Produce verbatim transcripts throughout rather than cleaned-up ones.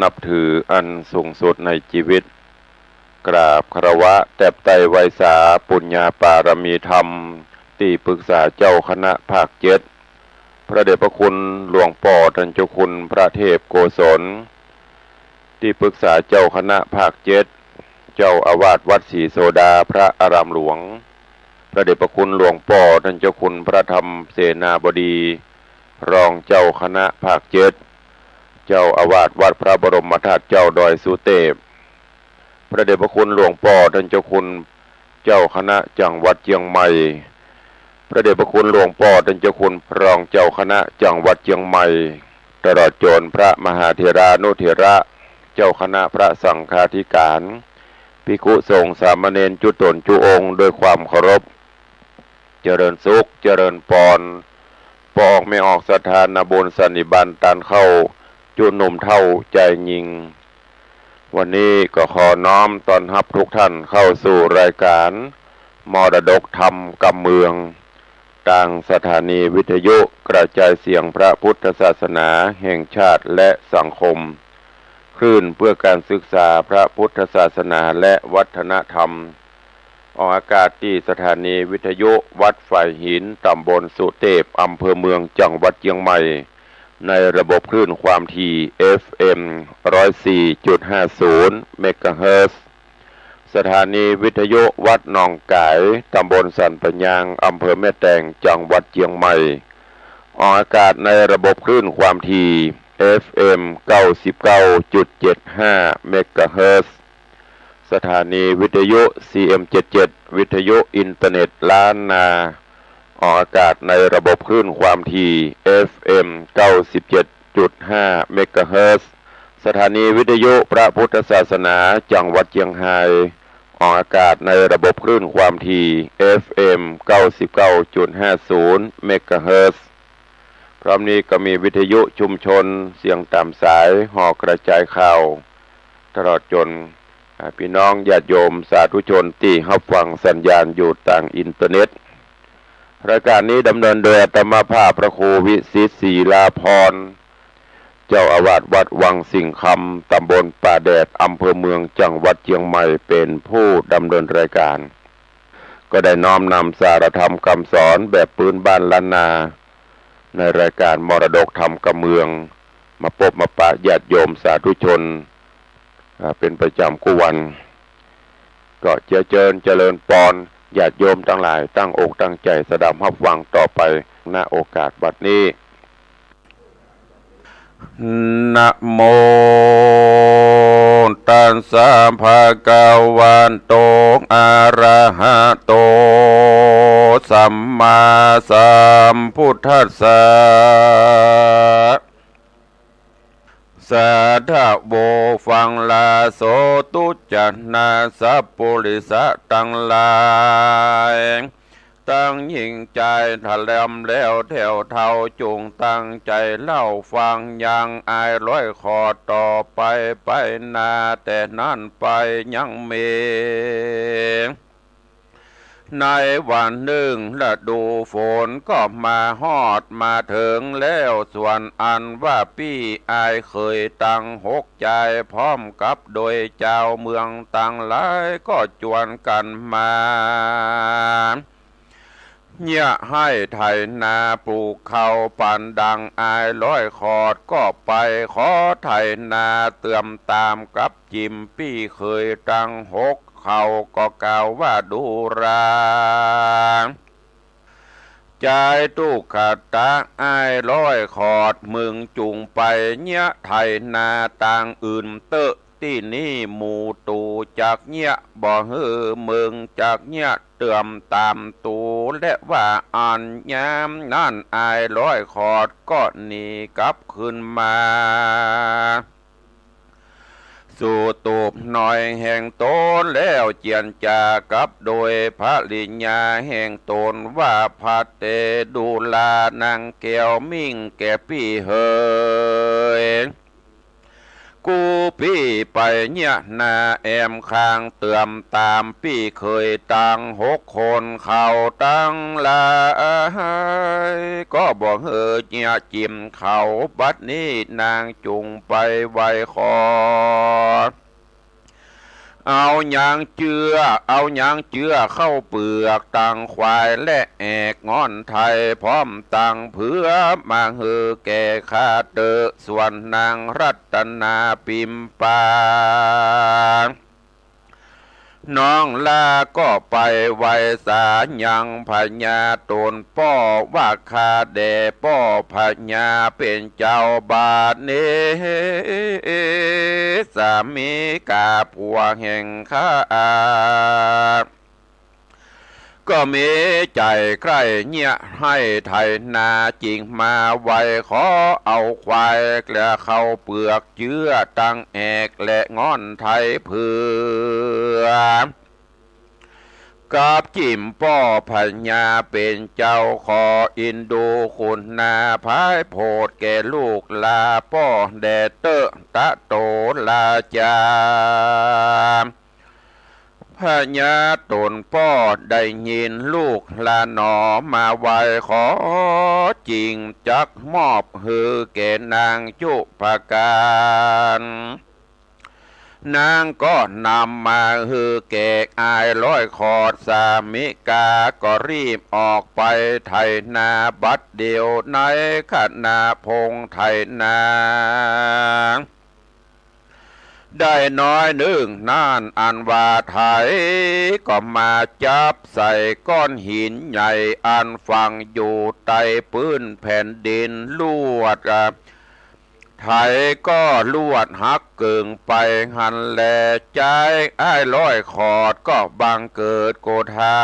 นับถืออันสูงสุดในจีวิต กราบคารวะแตบไต้ไหว้สาปุญญาปารมีธรรม ตี้ปรึกษาเจ้าคณะภาคเจ็ด พระเดชพระคุณหลวงป้อต้านเจ้าคุณพระเทพโกศล ตี้ปรึกษาเจ้าคณะภาคเจ็ด เจ้าอาวาสวัดศรีโสดาพระอารามหลวง พระเดชพระคุณหลวงป้อต้านเจ้าคุณพระธรรมเสนาบดี รองเจ้าคณะภาคเจ็ด เจ้าอาวาสวัดพระบรมธาตุเจ้าดอยสุเตพ พระเดชพระคุณหลวงป้อต้านเจ้าคุณเจ้าคณะจังหวัดเจียงใหม่ พระเดชพระคุณหลวงป้อต้านเจ้าคุณรองเจ้าคณะจังหวัดเจียงใหม่ ตลอดจนพระมหาเถรานุเถระ เจ้าคณะพระสังฆาธิการ ภิกขุสงฆ์สามเณรจุ๊ต๋นจุ๊องค์ด้วยความเคารพ เจริญสุข เจริญปอน ป้อออกแม่ออกศรัทธานาบุญสันนิบาตต้านเข้า จุ๊หนุ่มเฒ่าจายญิง วันนี้ก็ขอน้อมต้อนฮับทุกท่านเข้าสู่รายการมรดกธรรมกำเมือง ตางสถานีวิทยุกระจายเสียงพระพุทธศาสนาแห่งชาติและสังคม คลื่นเพื่อการศึกษาพระพุทธศาสนาและวัฒนธรรม ออกอากาศตี้สถานีวิทยุวัดฝายหิน ตำบลสุเตพ อำเภอเมือง จังหวัดเจียงใหม่ ในระบบคลื่นความถี่ เอฟเอ็ม ร้อยสี่จุดห้าศูนย์ เมกะเฮิรตซ์ สถานีวิทยุวัดหนองก๋าย ตำบลสันป่ายาง อำเภอแม่แตง จังหวัดเจียงใหม่ ออกอากาศในระบบคลื่นความถี่ เอฟเอ็ม เก้าสิบเก้าจุดเจ็ดห้า เมกะเฮิรตซ์ สถานีวิทยุ ซีเอ็ม เจ็ดเจ็ด วิทยุอินเทอร์เน็ตล้านนา ออกอากาศในระบบคลื่นความถี่ เอฟเอ็ม เก้าสิบเจ็ดจุดห้า เมกะเฮิรตซ์ สถานีวิทยุพระพุทธศาสนาจังหวัดเจียงฮาย ออกอากาศในระบบคลื่นความถี่ เอฟเอ็ม เก้าสิบเก้าจุดห้าศูนย์ เมกะเฮิรตซ์ พร้อมนี้ก็มีวิทยุชุมชนเสียงต๋ามสาย หอกระจายข่าว ตลอดจน อ่า ปี้น้องญาติโยมสาธุชนตี้ฮับฟังสัญญาณอยู่ตางอินเทอร์เน็ต รายการนี้ดำเนินโดยอาตมาภาพพระครูวิสิทธิ์ ศิลาภรณ์ เจ้าอาวาสวัดวังสิงห์คำ ตำบลป่าแดด อำเภอเมือง จังหวัดเจียงใหม่ เป๋นผู้ดำเนินรายการ ก็ได้น้อมนำสารธรรมกำสอนแบบปื๊นบ้านล้านนา ในรายการมรดกธรรมกำเมือง มาปบมาปะญาติโยมสาธุชน อ่า เป๋นประจ๋ำกู้วัน ก็เจื้อเจิญเจริญปอน ญาติโยมตังหลายตั้งอกตั้งใจ๋สดับฮับฟังต่อไป ณ โอกาสบัดนี้ นะโม ตัสสะ ภะคะวะโต อะระหะโต สัมมาสัมพุทธัสสะ สาธะโว ฟังลาโส ตุ๊จจานาสัปปุริสะตังหลาย ตังญิงจาย ถ้าแหลมแล้วแถวเฒ่า จุ่งตั้งใจ๋เล่าฟัง ยังอ้ายร้อยขอดต่อไป ไปหน้าแต่นั้นไปยังมี ในวันนึ่ง ฤดูฝนก็มาฮอดมาเถิงแล้ว ส่วนอันว่าปี้อ้ายเขยตังหกจาย พร้อมกับโดยจาวเมืองตังหลาย ก็จวนกั๋นมา เยียะไฮ่ไถนาปลูกข้าว ปันดังอ้ายร้อยขอดก็ไป ขอไถนาเติมต๋ามกับจิ๋มปี้เขยตังหก เขาก็กล่าวว่า ดูรา จายตุ๊กขะ อ้ายร้อยขอด มึงจุ่งไปเยียะไถนาตางอื่นเต๊อะ ตี้นี่หมู่ตู่จักเยียะบ่หื้อ มึงจักเยียะเติมต๋ามตู่ และว่าอั้น ยามนั้นอ้ายร้อยขอดก็หนีกลับคืนมา สู่ตูบน้อยแห่งต๋นแล้ว เจียรจากับโดยภริยาแห่งต๋นว่า ภัทเต ดูรานางแก้วมิ่งแก่ปี้เหย กู้ปี้ไปเยียะนาแอมข้างเติมต๋ามปี้เขยตังหกคนเขาตังหลาย ก็บ่หื้อเยียะจิมเขา บัดนี้นางจุ่งไปไหว้ขอ เอาหยังเจื้อ เอาหยังเจื้อข้าวเปือกตังควายและแอกง่อนไทยพร้อมตังเผือกมาหื้อแก่ข้าเต๊อะ ส่วนนางรัตนาปิมปา น้องลาก็ไปไหว้สายังพญาต๋นป้อว่า ข้าแด่ป้อพญาเป๋นเจ้า บาดนี้สามิก๋าผัวแห่งข้า ก็มีใจ๋ใคร่เยียะไฮ่ไถนา จึงมาไหว้ขอเอาควายและข้าวเปือกเจื้อตังแอกและง่อนไทยเผือก กับจิ่มป้อพญาเป๋นเจ้า ขออินดูคุณนาภายโผดแก่ลูกลาป้อแด่เต๊อะ ตะโตลาจา พญาต๋นป้อได้ยินลูกลาหนอมาไหว้ขอ จึงจักมอบหื้อแก่นางจุปการ นางก็นำมาหื้อแก่อ้ายร้อยขอด สามิก๋าก็รีบออกไปไถนาบัดเดี่ยว ในขณะพงไถนา ได้น้อยนึ่งนั้น อันว่าไถก็มาจับใส่ก้อนหินใหญ่ อันฝังอยู่ใต้ปื้นแผ่นดินลวด ไถก็ลวดหักเกิ่งไปหั้นแล จายอ้ายร้อยขอดก็บังเกิดโกธา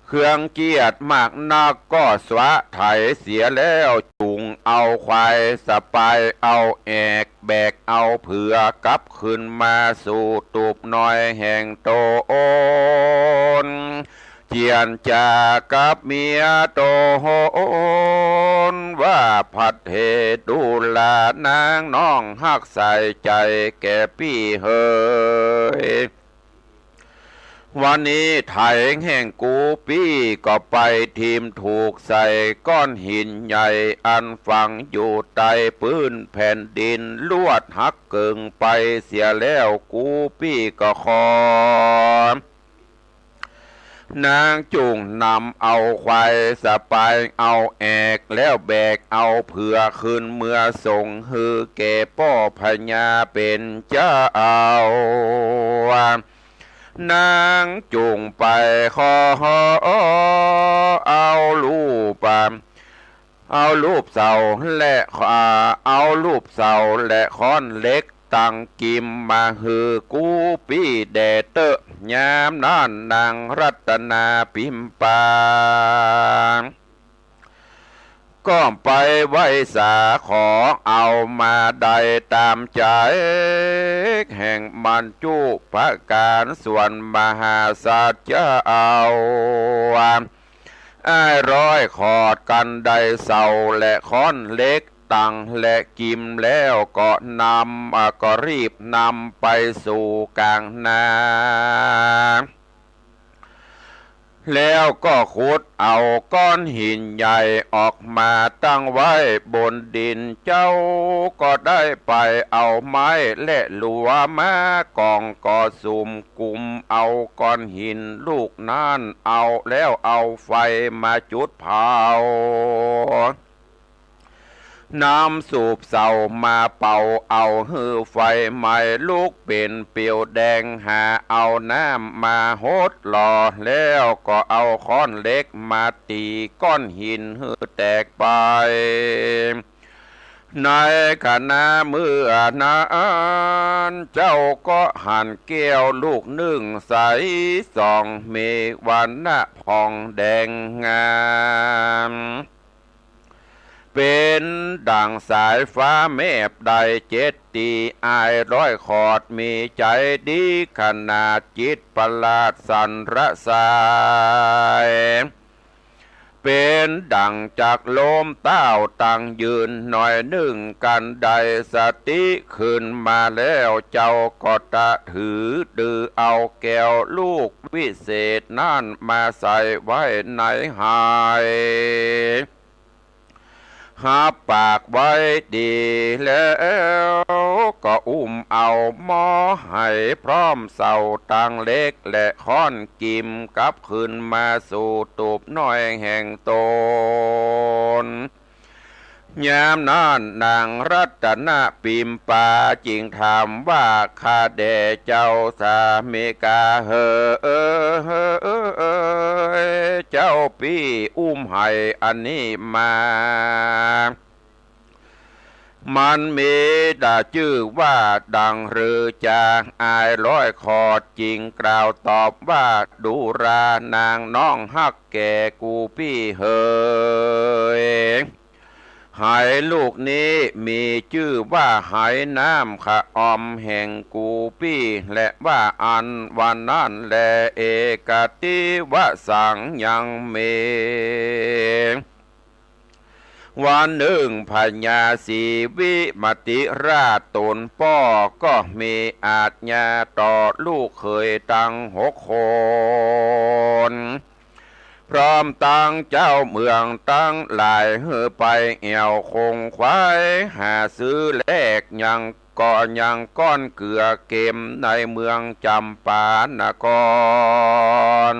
เครื่องเกียจมากนักก็สวะไถเสียแล้ว จุ่งเอาควายสะปายเอาแอก แบกเอาเผือกกลับคืนมาสู่ตูบน้อยแห่งต๋น เจียรจากับเมียต๋นว่า พระเถระดูลานางน้องฮักใส่ใจ๋แก่ปี้เหย วันนี้ไถแห่งกู้ปี้ก็ไปทิ่มถูกใส่ก้อนหินใหญ่ อันฝังอยู่ใต้ปื้นแผ่นดิน ลวดหักเกิ่งไปเสียแล้ว กู้ปี้ก็ขอ นางจุ่งนำเอาควายสะปายเอาแอก แล้วแบกเอาเผือกคืนเมือส่งหื้อแก่ป้อพญาเป๋นเจ้า นางจุ่งไปขอเอาลูป เอาลูปเสาและ อ่า เอาลูปเสาและค้อนเหล็กตังกิ่มมาหื้อกู้ปี้แด่เต๊อะ ยามนั้นนางรัตนาปิมปา ก็ไปไหว้สาขอเอามาได้ต๋ามใจ๋ แห่งมัจจุปการ ส่วนมหาสัจจะเอา อ้ายร้อยขอดกันได้เสาและค้อนเหล็กตังและกิ่มแล้วก็นำ อ่า ก็รีบนำไปสู่ก๋างนา แล้วก็ขุดเอาก้อนหินใหญ่ออกมาตั้งไว้บนดิน เจ้าก็ได้ไปเอาไม้และหลัวมาก่อง ก็สุมกุมเอาก้อนหินลูกนั้น เอาแล้วเอาไฟมาจุดเผา นำสูบเสามาเป่าเอาหื้อไฟไหม้ลุกเป๋นเปียวแดง หาเอาน้ำมาหดหล่อ แล้วก็เอาค้อนเหล็กมาตี๋ก้อนหินหื้อแตกไป ในขณะเมื่อนั้น เจ้าก็หันแก้วลูกนึ่งใสสอง มีวรรณะผ่องแดงงาม เป๋นดั่งสายฟ้าแมบได้เจ็ดตี้ อ้ายร้อยขอดมีใจ๋ดีขนาด จิตประหลาดสรรสาย ป๋นดั่งจักล้มเต๊าตังยืนหน่อยนึ่ง กันใดสติขึ้นมาแล้ว เจ้าก็ตะถือ ดือเอาแก้วลูกวิเศษนั้นมาใส่ไว้ในไห หับปากไว้ดีแล้ว ก็อุ้มเอาหม้อไหพร้อมเส้าตังเหล็กและค้อนกิ่ม กลับคืนมาสู่ตูบน้อยแห่งต๋น ยามนั้นนางรัตนปิมปาจึงถามว่า ข้าแด่เจ้าสามีกาเหย เจ้าปี้อุ้มไหอันนี้มา มันมีต๋าจื้อว่าดังหรือจา อ้ายร้อยขอดจึงกล่าวตอบว่า ดูรานางน้องฮักแก่กูปี้เหย ไหลูกนี้มีจื้อว่าไหน้ำขะออมแห่งกูปี้ และว่าอั้น วันนั้นแล เอกติวสังยังเม วันนึ่งพญาศรีวิมติราชต๋นป้อก็มีอาจญาต่อลูกเขยตังหกคน พร้อมตังเจ้าเมืองตังหลาย หื้อไปแอ่วคงควาย หาซื้อแลกยังก็ยังก้อนเกือเกมในเมืองจำปานคร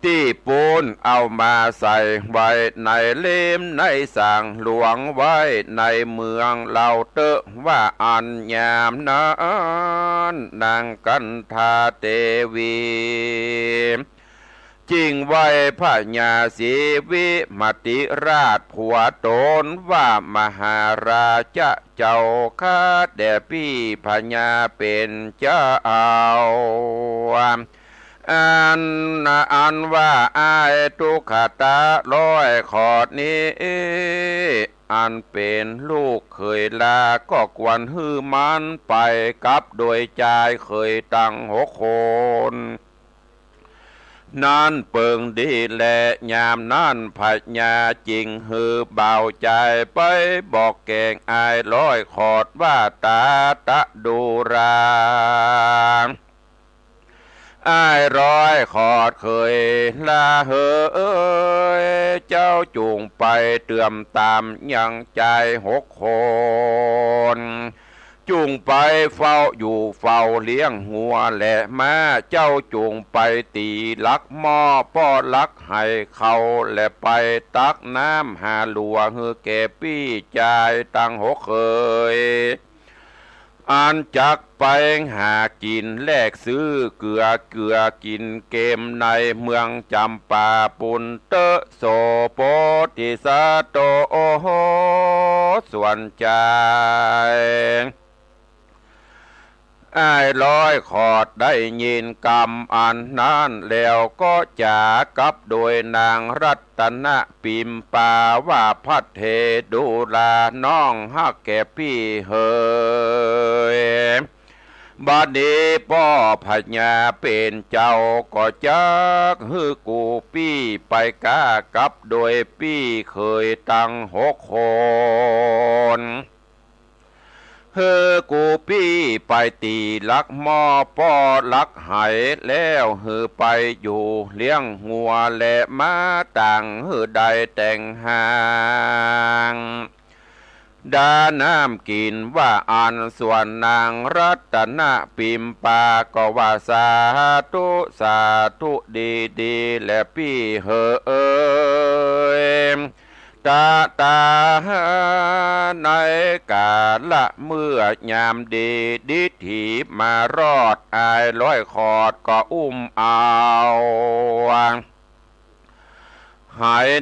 ตี้ปูนเอามาใส่ไว้ในเล่มในสาง หลวงไว้ในเมืองเล่าเต๊อะ ว่าอั้น ยามนั้นนางกันธาเตวี จึงไหว้พญาศรีวิมติราชผัวต๋นว่า มหาราชะเจ้าข้า แด่ปี้พญาเป๋นเจ้า อัน อันว่าอ้ายตุ๊กตาร้อยขอดนี้ อันเป๋นลูกเขยลา ก็ควรหื้อมันไปกับโดยจายเขยตังหกคน นั้นเปิงดีแล ยามนั้นพญาจึงหื้อบ่าวจายไปบอกแก่งอ้ายร้อยขอดว่า ตาตะดูรา อ้ายร้อยขอดเขยลาเหย เจ้าจุ่งไปเตื้อมต๋ามยังจายหกคน จุ่งไปเฝ้าอยู่เฝ้าเลี้ยงงัวและม้า เจ้าจุ่งไปตี๋หลักหม้อป้อหลักไหเขา และไปตักน้ำหาหลัวหื้อแก่ปี้จายตังหกเขย อันจักไปหากิ๋นแลกซื้อเกือเกือกิ๋นเกมในเมืองจำปาปูนเต๊อะ โสโพธิสัตว์โตส่วนจาย อ้ายร้อยขอดได้ยินกำอันนั้นแล้วก็จ๋ากับโดยนางรัตนปิมปาว่า ภัทเท ดูราน้องฮักแก่ปี้เหย บัดนี้ป้อพญาเป๋นเจ้าก็จักหื้อกูปี้ไปก้ากับโดยปี้เขยตังหกคน หื้อกูปี้ไปตี๋หลักหม้อป้อหลักไหแล้วหื้อไปอยู่เลี้ยงงัวและม้าต่างหื้อได้แต่งหาง ดาน้ำกิ๋นว่าอั้น ส่วนนางรัตนปิมปาก็ว่า สาธุ สาธุ ดีดี แลปี้เหย ตะตา ในกาละเมื่อยามดี ดิถีมารอด อ้ายร้อยขอดก็อุ้มเอา ไห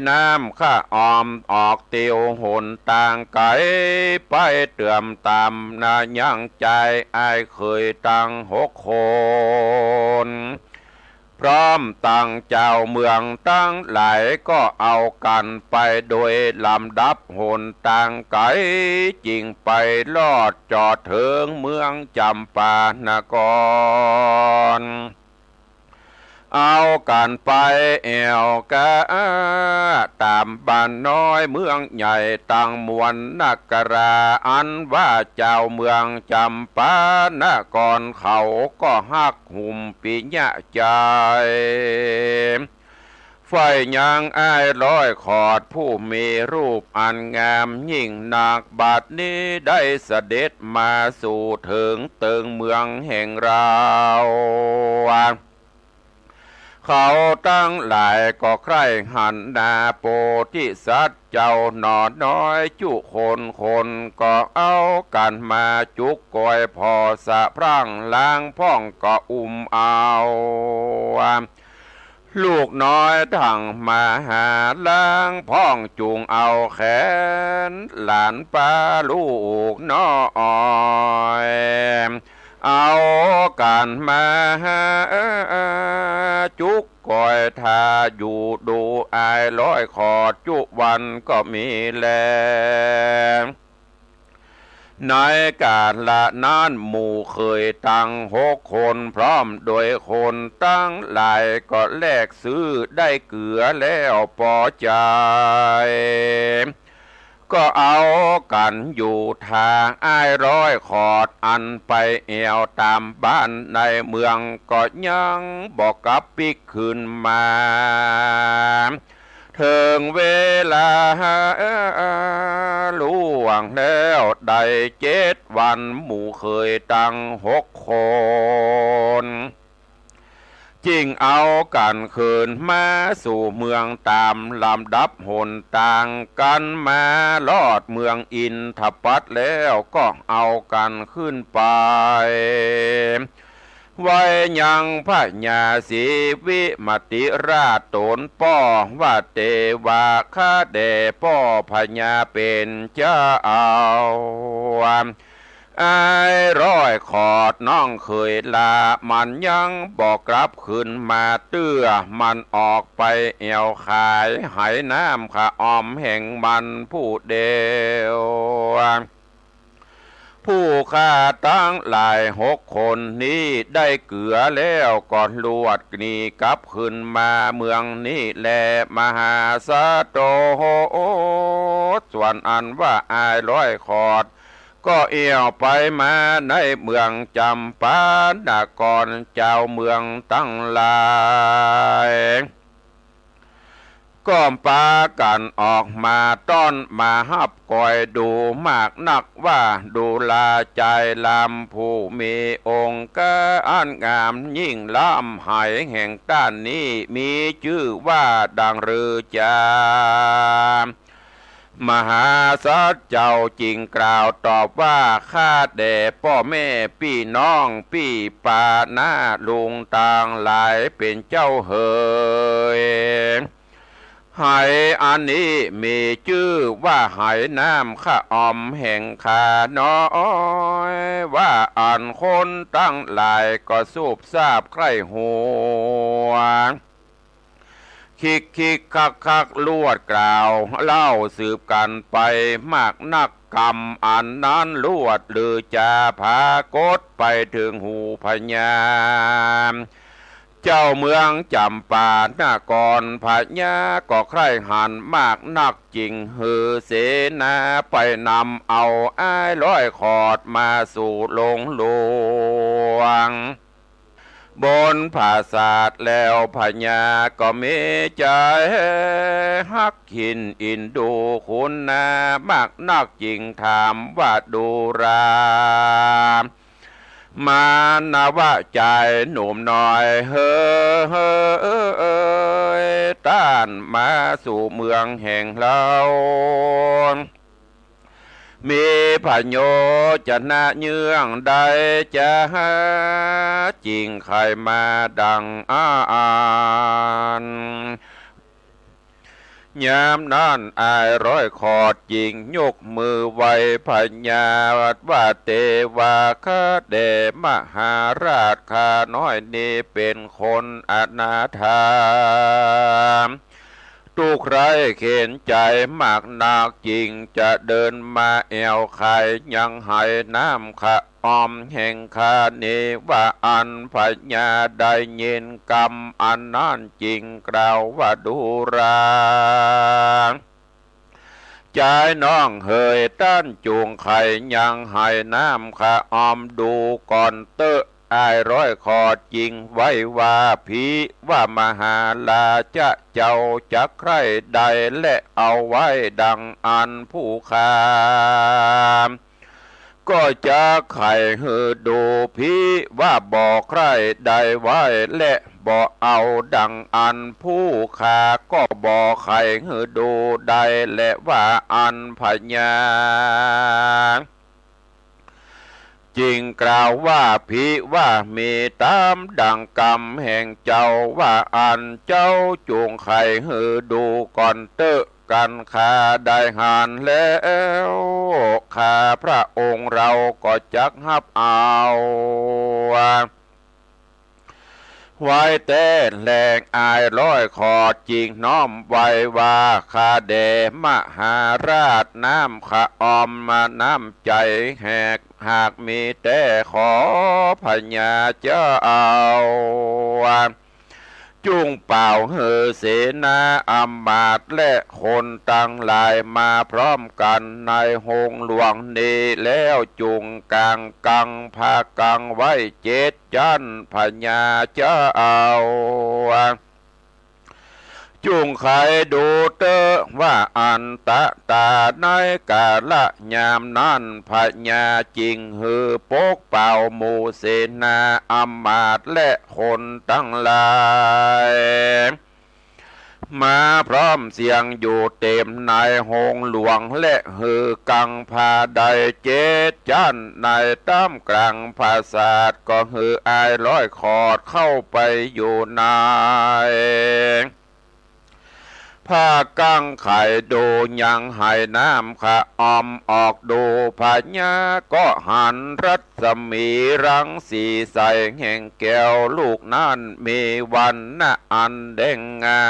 น้ำข้าออมออกเตียวหนตางไก๋ ไปเตื้อมต๋ามนายังจายอ้ายเขยตังหกคน พร้อมตังเจ้าเมืองตังหลายก็เอากั๋นไปโดยลำดับหนตางไก๋ จึงไปรอดจอดเถิงเมืองจำปานคร เอากั๋นไปแอ่วกา ต๋ามบ้านน้อยเมืองใหญ่ตังมวลนักกรา อันว่าจาวเมืองจ๋ำปานครเขาก็ฮักหุมปิยะใจ๋ ใฝ่ยังอ้ายร้อยขอดผู้มีรูปอันงามยิ่งนัก บัดนี้ได้เสด็จมาสู่เถิงเติงเมืองแห่งเฮา เขาตังหลายก็ใคร่หันนาโพธิสัตว์เจ้าหนอน้อยจุคนคน ก็เอากั๋นมาจุกกอยผ่อสะพรั่ง ลางพ่องก็อุ้มเอา ลูกน้อยตังมหา ลางพ่องจุงเอาแขนหลานป้าลูกน้อย เอากั๋นมาจุกกอยท่าอยู่ดูอ้ายร้อยขอดจุวันก็มีแล ในกาละนั้นหมู่เขยตังหกคนพร้อมโดยคนตังหลายก็แลกซื้อได้เกือแล้วปอใจ๋ ก็เอากั๋นอยู่ท่าอ้ายร้อยขอดอันไปแอ่วต๋ามบ้านในเมืองก็ยังบ่กลับปิ๊กคืนมา เถิงเวลาล่วงแล้วได้เจ็ดวัน หมู่เขยตังหกคน จึงเอากั๋นคืนมาสู่เมืองต๋ามลำดับหนตาง กั๋นมารอดเมืองอินทปัตแล้วก็เอากั๋นขึ้นไป ไว้ยังพญาศรีวิมติราชต๋นป้อว่า เตวาคะแด่ป้อพญาเป๋นเจ้า อ้ายร้อยขอดน้องเขยลา มันยังบ่กลับคืนมาเตื้อ มันออกไปแอ่วขายไหน้ำขะออมแห่งมันผู้เดียว ผู้ข้าตังหลายหกคนนี้ได้เกือแล้วก็ลวดหนีกลับคืนมาเมืองนี้แล มหาสัตว์โต ส่วนอันว่าอ้ายร้อยขอด ก็แอ่วไปมาในเมืองจ๋ำปานคร จาวเมืองตังหลาย ก็ปากั๋นออกมาต้อนมาฮับกอยดูมากนักว่า ดูราชายลำผู้มีองค์การอันงามยิ่งล้ำไหแห่งต้านนี้มีจื้อว่าดังรือจา มหาสัตว์เจ้าจึงกล่าวตอบว่า ข้าแด่ป้อแม่ปี้น้องปี้ป้าน้าลุงตังหลายเป๋นเจ้าเหย ไหอันนี้มีจื้อว่าไหน้ำขะออมแห่งข้าน้อย ว่าอั้นคนตังหลายก็ซูบซาบใคร่ฮู้ คิกคิกคักคักลวดกล่าวเล่าสืบกั๋นไปมากนัก กำอันนั้นลวดลือจาผากฏไปเถิงหูพญาเจ้าเมืองจ๋ำปานคร พญาก็ใคร่หันมากนักจึงหือเสนาไปนำเอาอ้ายร้อยขอดมาสู่โฮงหลวง บนผาสาทแล้วพญาก็มีใจ๋ฮักหินอินดูคุณนามากนักจึงถามว่าดูรามานะว่าจายหนุ่มน้อยเหย ต้านมาสู่เมืองแห่งเฮา มีประโยชน์จะนะเยื่องใดจะหาจึงใค่มาดังอั้น ยามนั้นอ้ายร้อยขอดจึงยกมือไหว้พญาว่า เตวาคะแด่มหาราช ข้าน้อยนี้เป๋นคนอนาถา ตุ๊กข์ไร้เข็ญใจ๋มากนัก จึงจะเดินมาแอ่วขายยังไหน้ำคะออมแห่งข้านี้ ว่าอั้น พญาได้ยินกำอันนั้น จึงกล่าวว่า ดูรา จายน้องเหย ต้านจุ่งใค่ยังไหน้ำคะออมดูก่อนเต๊อะ อ้ายร้อยขอดจึงไหว้ว่า ผีว่ามหาราชะเจ้าจักใคร่ใด และเอาไว้ดังอั้นผู้ข้า ก็จักใค่หื้อดู ผีว่าบ่ใคร่ใดไว้ และบ่เอาดังอั้น ผู้ข้าก็บ่ใค่หื้อดูได้ และว่าอั้น พญา จึงกล่าวว่า ผีว่ามีต๋ามดังกำแห่งเจ้า ว่าอั้น เจ้าจุ่งใค่หื้อดูก่อนเต๊อะ กั๋นข้าได้หันแล้ว ข้าพระองค์เราก็จักฮับเอา ไว้แต๊แล อ้ายร้อยขอดจึงน้อมไหว้ว่า ข้าแด่มหาราชน้ำคะออม น้ำใจ๋แหกหากมีแต๊ ขอพญาเจ้า จุ่งเป่าหื้อเสนาอำมาตย์และคนตังหลายมาพร้อมกั๋นในโฮงหลวงนี้ แล้วจุ่งก๋างกังผากังไว้เจ็ดจั๊น พญาเจ้า จุ่งใค่ดูเต๊อะ ว่าอั้น ตะต๋าในกาละยามนั้น พญาจึงหื้อปกเป่าหมู่เสนาอำมาตย์และคนตังหลาย มาพร้อมเสียงอยู่เต๋มในโฮงหลวง และหื้อกังผาได้เจ็ดจั๊น ในต้ามก๋างผาสาท ก็หื้ออ้ายร้อยขอดเข้าไปอยู่ใน ผากังใค่ดูยังไหน้ำคะออม ออกดูพญาก็หันรัศมีรังสีใสแห่งแก้วลูกนั้น มีวรรณะอันแดงงา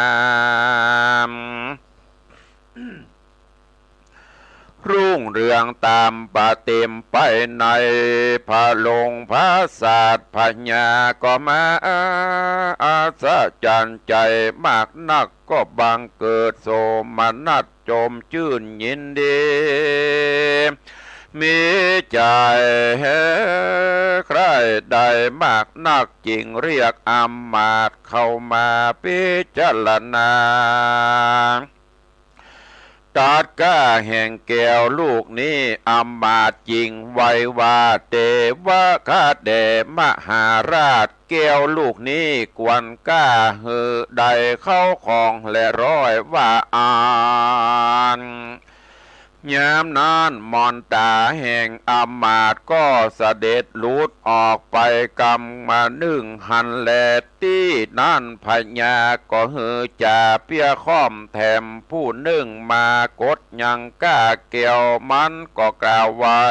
ม รุ่งเรืองต๋ามประเต๋มไปในผาลงผาสาท พญาก็มาอัศจรรย์ใจ๋มากนัก ก็บังเกิดโสมนัสจมจื้นยินดี มีใจ๋ใคร่ได้มากนัก จึงเรียกอำมาตย์เข้ามาพิจารณา ต๋าดก้าแห่งแก้วลูกนี้ อำมาตย์จึงไหว้ว่า เตวะ ข้าแด่มหาราช แก้วลูกนี้ควรก้าหื้อได้เข้าครองแลร้อย ว่าอั้น ยามนั้นมอนต๋าแห่งอำมาตย์ก็เสด็จหลุดออกไปกำนึ่งหั้นแล ตี้นั้นพญาก็หื้อจ่าเปี้ยค่อมแถมผู้นึ่งมากดยังก้าแก้ว มันก็กล่าวไว้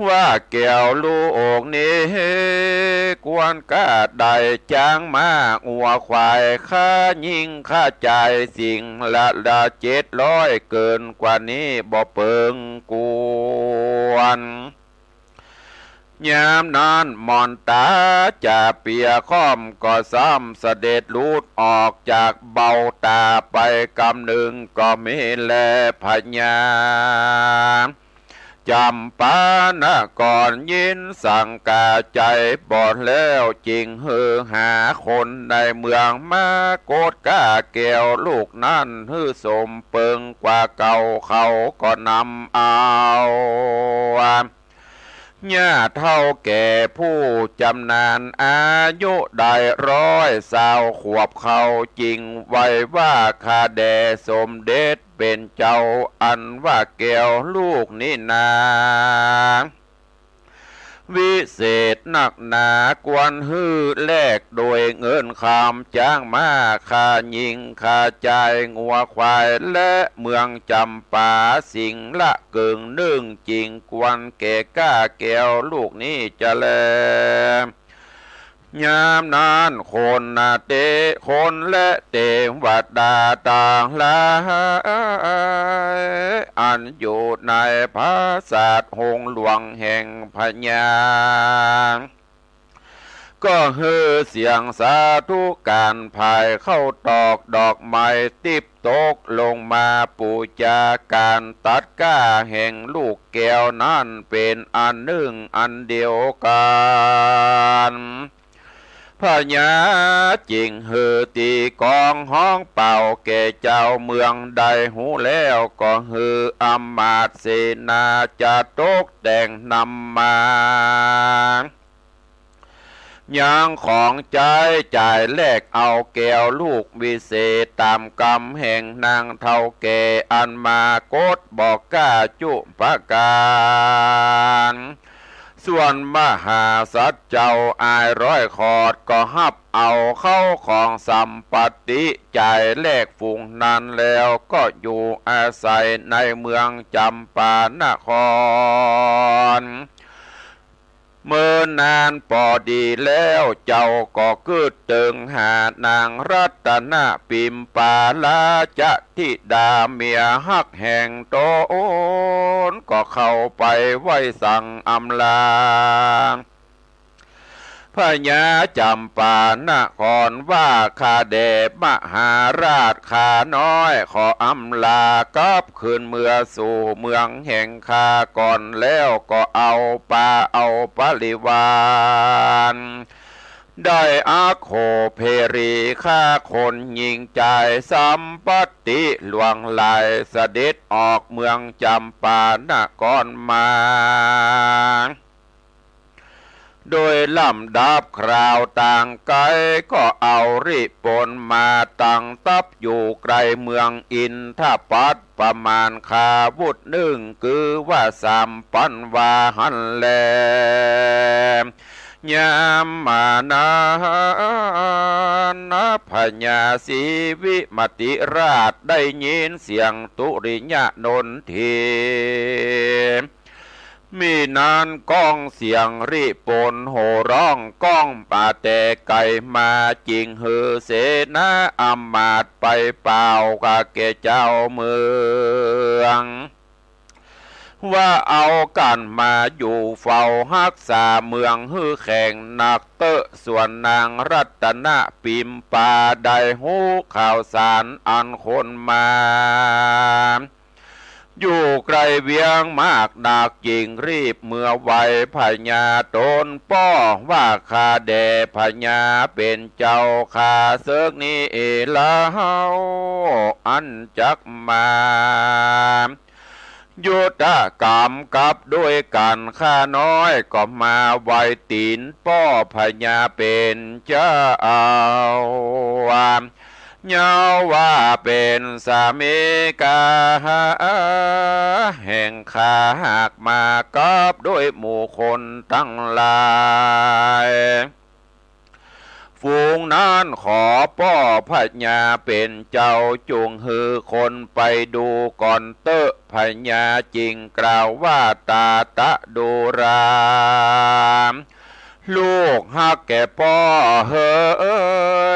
ว่าแก้วลูกนี้ ควรก้าได้จ๊างม้างัวควาย ค่าญิงค่าจายสิ่งละละเจ็ดร้อย เกินกว่านี้บ่เปิงควร ยามนั้นมอนต๋าจ่าเปี้ยค่อมก็ซ้ำเสด็จหลุดออกจากเบ้าต๋าไปกำนึ่งก็มีแล พญาจ๋ำปานกรยินสังกาใจ๋บอดแล้ว จึงหื้อหาคนในเมืองมากดก้าแก้วลูกนั้นหื้อสมเปิงกว่าเก่า เขาก็นำเอา ญาติเฒ่าแก่ผู้จำนาญอายุได้ร้อยซาวขวบ เขาจึงไหว้ว่า ข้าแด่สมเด็จเป๋นเจ้า อันว่าแก้วลูกนี้นา วิเศษนักหนา ควรหื้อแลกโดยเงินคำ จ๊างม้า ค่าญิง ค่าจายงัวควาย และเมืองจ๋ำปาสิ่งละเกิ่งนึ่ง จึงควรแก่ก้าแก้วลูกนี้จะแล ยามนั้นคนเต คนและเตวดาตังหลาย อันอยู่ในปราสาทโฮงหลวงแห่งพญา ก็หือเสียงสาธุการ ผายข้าวตอกดอกไม้ติ๊บตกลงมาปู๋จาก๋านตัดก้าแห่งลูกแก้วนั้นเป๋นอันนึ่งอันเดียวกั๋น พญาจึงหือตีกลองฮ้องเป่าแก่จาวเมืองได้ฮู้แล้ว ก็หืออำมาตย์เสนาจะตกแต่งนำมา ยังของใจ๊จ่ายแลกเอาแก้วลูกวิเศษต๋ามกำแห่งนางเฒ่าแก่อันมากดบ่กล้าจุประก๋าน ส่วนมหาสัตว์เจ้าอายร้อยขอดก็ฮับเอาเข้าของสัมปัตติจ่ายแลกฝูงนั้นแล้วก็อยู่อาศัยในเมืองจำปานคร เมินนานปอดีแล้ว เจ้าก็กึ๊ดเติงหานางรัตนปิมปาลาจะธิดาเมียฮักแห่งต๋น ก็เข้าไปไหว้สังอำลา พญาจำปานครว่า ข้าแด่มหาราชข้าน้อยขออำลากลับคืนเมือสู่เมืองแห่งข้าก่อน แล้วก็เอาปาเอาปริวาร ได้อัคโขเพรีข้าคนหญิงจ่ายสัมปัตติหลวงหลาย เสด็จออกเมืองจำปานครมา โดยลำดับคราวต่างไกล ก็เอาริปนมาตั้งทัพอยู่ใก้เมืองอินทปัตต ประมาณคาวุธนึ่ง คือว่าสามปันวาหั้นแล ยามมานั้นนะ พญาศรีวิมติราชได้ยินเสียงตุริยะนนที มีนั้นก้องเสียงริปนโห่ฮ้องก้องปาแต่ไก๋มา จึงหือเสนาอำมาตย์ไปเป่ากับแก่จาวเมือง ว่าเอากั๋นมาอยู่เฝ้าฮักษาเมืองหื้อแข็งนักเต๊อะ ส่วนนางรัตนปิมปาได้ฮู้ข่าวสารอันคนมา อยู่ใก้เวียงมากนัก จึงรีบเมือไหว้พญาต๋นป้อว่า ข้าแด่พญาเป๋นเจ้าข้าเสิกนี้เอแล้ว อันจักมา ยุทธกรรมกับด้วยกั๋น ข้าน้อยก็มาไหว้ตี๋นป้อพญาเป๋นเจ้า เย้าว่าเป๋นสามิกาแห่งข้า หากมากับด้วยหมู่คนตังหลาย ฝูงนั้นขอป้อพญาเป๋นเจ้า จุ่งหื้อคนไปดูก่อนเต๊อะ พญาจึงกล่าวว่า ตาตะดูรา ลูกฮักแก่ป้อเห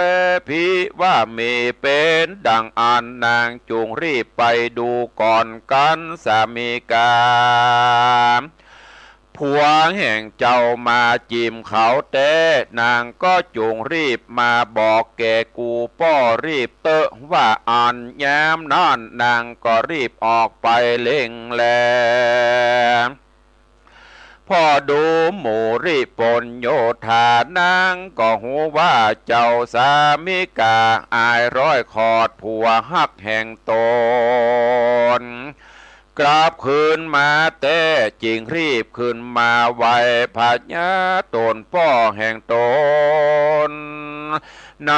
ย ภิวาเม เป๋นดั่งอั้น นางจุ่งรีบไปดูก่อนกั๋น สามิกา ผัวแห่งเจ้ามาจิ่มเขาแต๊ นางก็จุ่งรีบมาบอกแก่กูป้อรีบเต๊อะ ว่าอั้น ยามนั้นนางก็รีบออกไปเร่งแล พอดูหมู่ริปนโยธา นางก็ฮู้ว่าเจ้าสามิกาอายร้อยขอด ผัวฮักแห่งต๋น กลับคืนมาแต๊ จึงรีบขึ้นมาไหว้พญาต๋นป้อแห่งต๋น ใน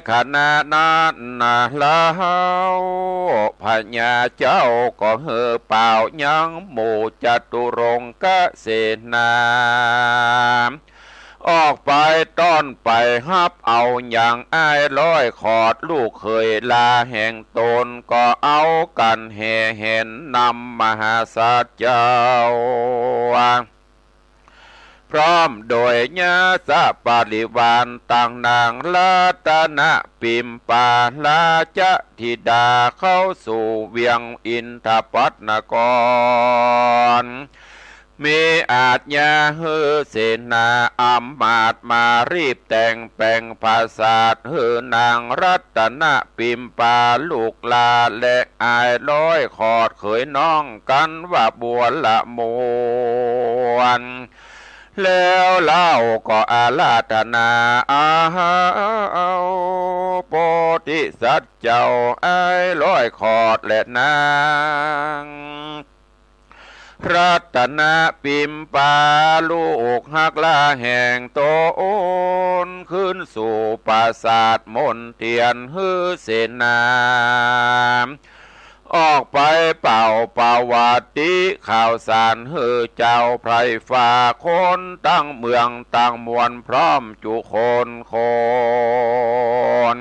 ขณะนั้นนาแล้ว พญาเจ้าก็หื้อป่าวยังหมู่จตุรงคเสนา ออกไปต้อนไปฮับเอายังอ้ายร้อยขอด ลูกเขยหล้าแห่งต๋น ก็เอากั๋นแห่แหนนำมหาสัตว์เจ้า พร้อมโดยญาติบริวารตังนางรัตนปิมปาราชธิดาเข้าสู่เวียงอินทปัตนคร มีอาจญาหื้อเสนาอำมาตย์มารีบแต่งแป๋งปราสาทหื้อนางรัตนปิมปาลูกหล้าและอ้ายร้อยขอดเขยน้องกั๋นว่าบัวละมวล แล้วเฮาก็อาราธนาเอาโพธิสัตว์เจ้าอ้ายร้อยขอดและนาง รัตนปิมปาลูกฮักหล้าแห่งต๋น ขึ้นสู่ปราสาทมนเตียนหื้อเสนา ออกไปเป่าประวัติข่าวสารหื้อเจ้าไพร่ฟ้าคนตังเมืองตังมวลพร้อมจุคนคน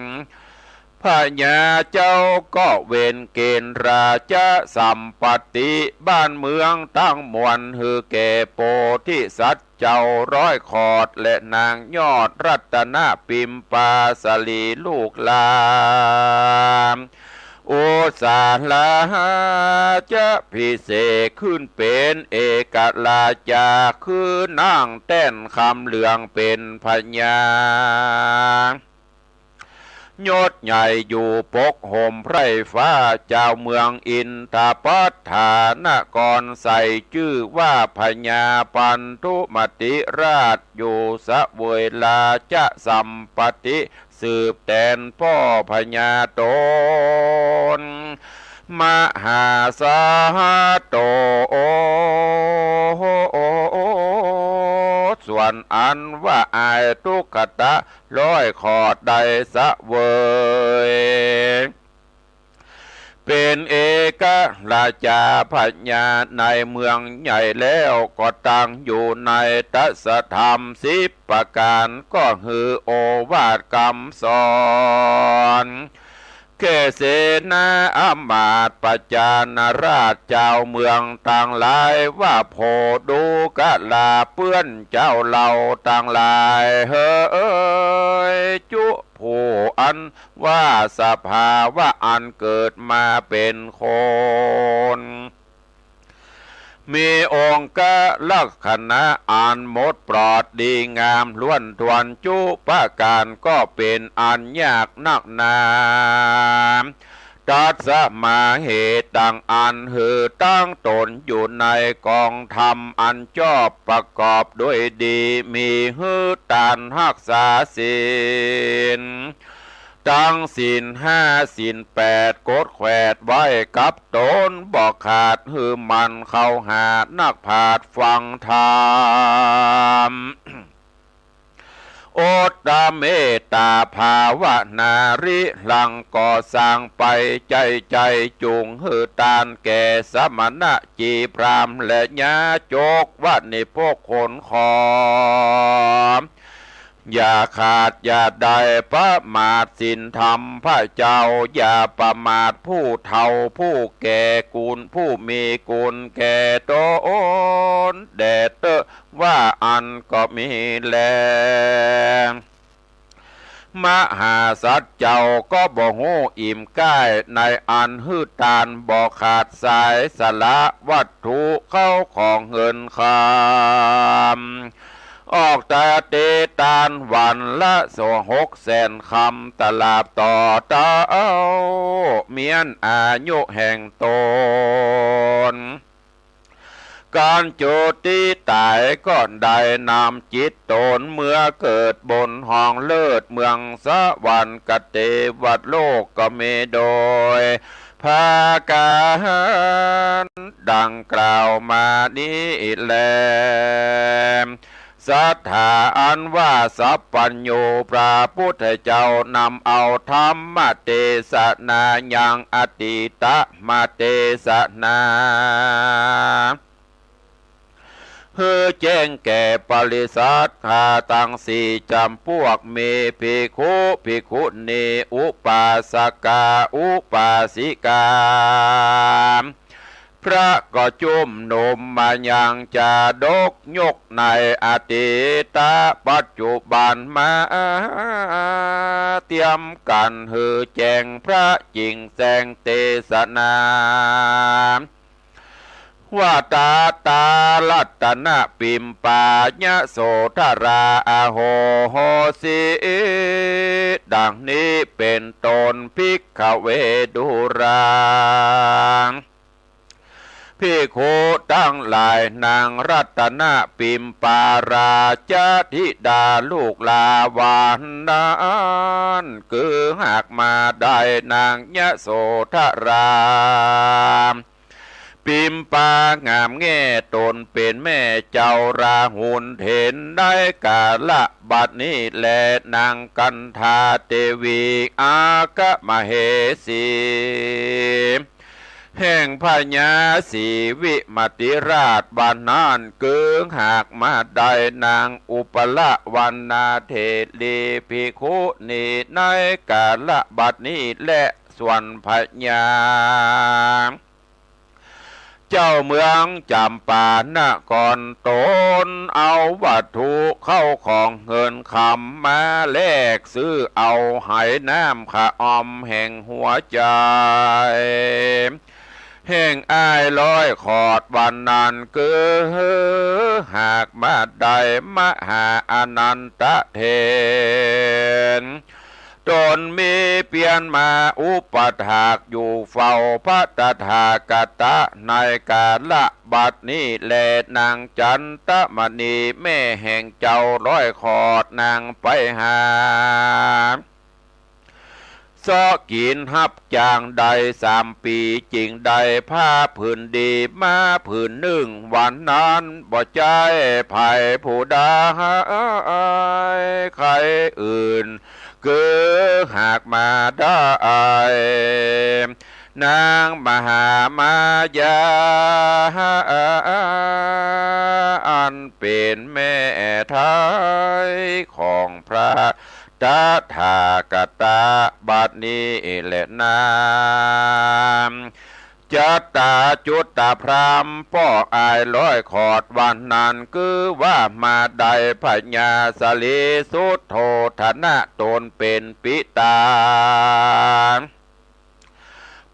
พญาเจ้าก็เวนเกณฑ์ราชสัมปัตติบ้านเมืองตังมวลหื้อแก่โพธิสัตว์เจ้าร้อยขอดและนางยอดรัตนปิมปาสลีลูกหล้า อุสสาราชาภิเษกขึ้นเป๋นเอกราชา คืนั่งแต้นคำเหลืองเป๋นพญา ยศใหญ่อยู่ปกห่มไพร่ฟ้า เจ้าเมืองอินทปัตถานคร ใส่จื้อว่าพญาปันธุมติราช อยู่เสวยราชสัมปัตติ สืบแตนป้อพญาต๋น มหาสหัสโต ส่วนอันว่าอ้ายทุกขตะร้อยขอดได้เสวย เป๋นเอกราชาพญาในเมืองใหญ่แล้ว ก็ตั้งอยู่ในตสธรรมสิบประก๋าน ก็หื้อโอวาทกำสอน แก่เสนาอำมาตย์ประชาราชเจ้าเมืองตังหลาย ว่าโผดูกราเปื้อนเจ้าเฮาตังหลายเหย จุผู้อันว่าสภาวะอันเกิดมาเป๋นคน มีองคลักษณะอันหมดปลอดดีงามล้วนถ้วนจุประก๋าน ก็เป๋นอันยากนักหนา ตัสมาเหตุ ดังอันหื้อตั้งต๋นอยู่ในกองธรรมอันชอบประกอบด้วยดี มีหื้อตานฮักษาศีล ตังศีลห้าศีลแปดกดแขวดไว้กับต๋นบ่ขาด หื้อหมั่นเข้าหานักปราชญ์ฟังธรรม อดตะเมตตาภาวนาริหลังก่อสร้างไป ใจ๊ใจ๊จุงหื้อตานแก่สมณะจีพราหมณ์และญาจกวณิพกขนของ อย่าขาดอย่าได้ประมาทศีลธรรมพระเจ้า อย่าประมาทผู้เฒ่าผู้แก่กุณผู้มีกุณแก่ต๋นแด่เต๊อะ ว่าอั้นก็มีแล มหาสัตว์เจ้าก็บ่ฮู้อิ่มใก้ ในอันหื้อตานบ่ขาดสาย สละวัตถุเข้าของเงินคำ ออกตะเตตานวันละสองหกแสนคำ ตลาดต่อเต้าเมียนอายุแห่งต๋น ก๋านจุติต๋ายก็ได้นำจิตต๋นเมื่อเกิดบนห้องเลิศเมืองสวรรค์ กะเตวโลกก็มีโดยประก๋านดังกล่าวมานี้แล ศรัทธาอันว่าสัพพัญญูพระพุทธเจ้านำเอาธรรมเตสนายังอตีตมเตสนา หื้อแจ้งแก่ปริศรัทธาตังสี่จ๋ำปวก มีภิกขุ ภิกขุณี อุปาสกา อุปาสิกา พระก็จุ้มหนุมมายังจาดก ยกในอดีตปัจจุบันมา เตียมกั๋นหื้อแจ้งพระจิ่งแสดงเตสนา ว่าตาตารัตนปิมปายโสธรา อโหสิ ดังนี้เป๋นต้น ภิกขเวดูรา ภิกขุตังหลาย นางรัตนปิมปาราชธิดาลูกหล้าว่านั้น คือหากมาได้นางยโสธรา ปิมปางามแง่ ตนเป๋นแม่เจ้าราหุลเถร ในกาละบัดนี้แล นางกันธาเตวี อัคคมเหสี แห่งพญาศรีวิมติราชบัดนั้น คือหากมาได้นางอุปละวรรณาเถรีภิกขุณี ในกาละบัดนี้แล ส่วนพญา เจ้าเมืองจำปานครตน เอาวัตถุเข้าของเงินคำมาแลกซื้อเอาไหน้ำขะออมแห่งหัวใจ๋ แห่งอ้ายร้อยขอดวันนั้น คือหากมาได้มหาอานันทะเถร ตนมีเปียรมาอุปถากอยู่เฝ้าพระตถาคตะ ในกาละบัดนี้แล นางจันตมณีแม่แห่งเจ้าร้อยขอดนางไปหา เซาะกิ๋นฮับจ้างได้สามปี๋ จึงได้ผ้าผืนดีมาผืนนึ่ง วันนั้นบ่ใจ้ใผผู้ใด ใครอื่น คือหากมาได้ นางมหามายา อันเป๋นแม่ไท้ของพระตถาคตะ บัดนี้แลนา จัตตาจุตตะพราหมณ์ป้ออ้ายร้อยขอดวันนั้น คือว่ามาได้พญาสลีสุทโธทนะ ตนเป๋นปิตา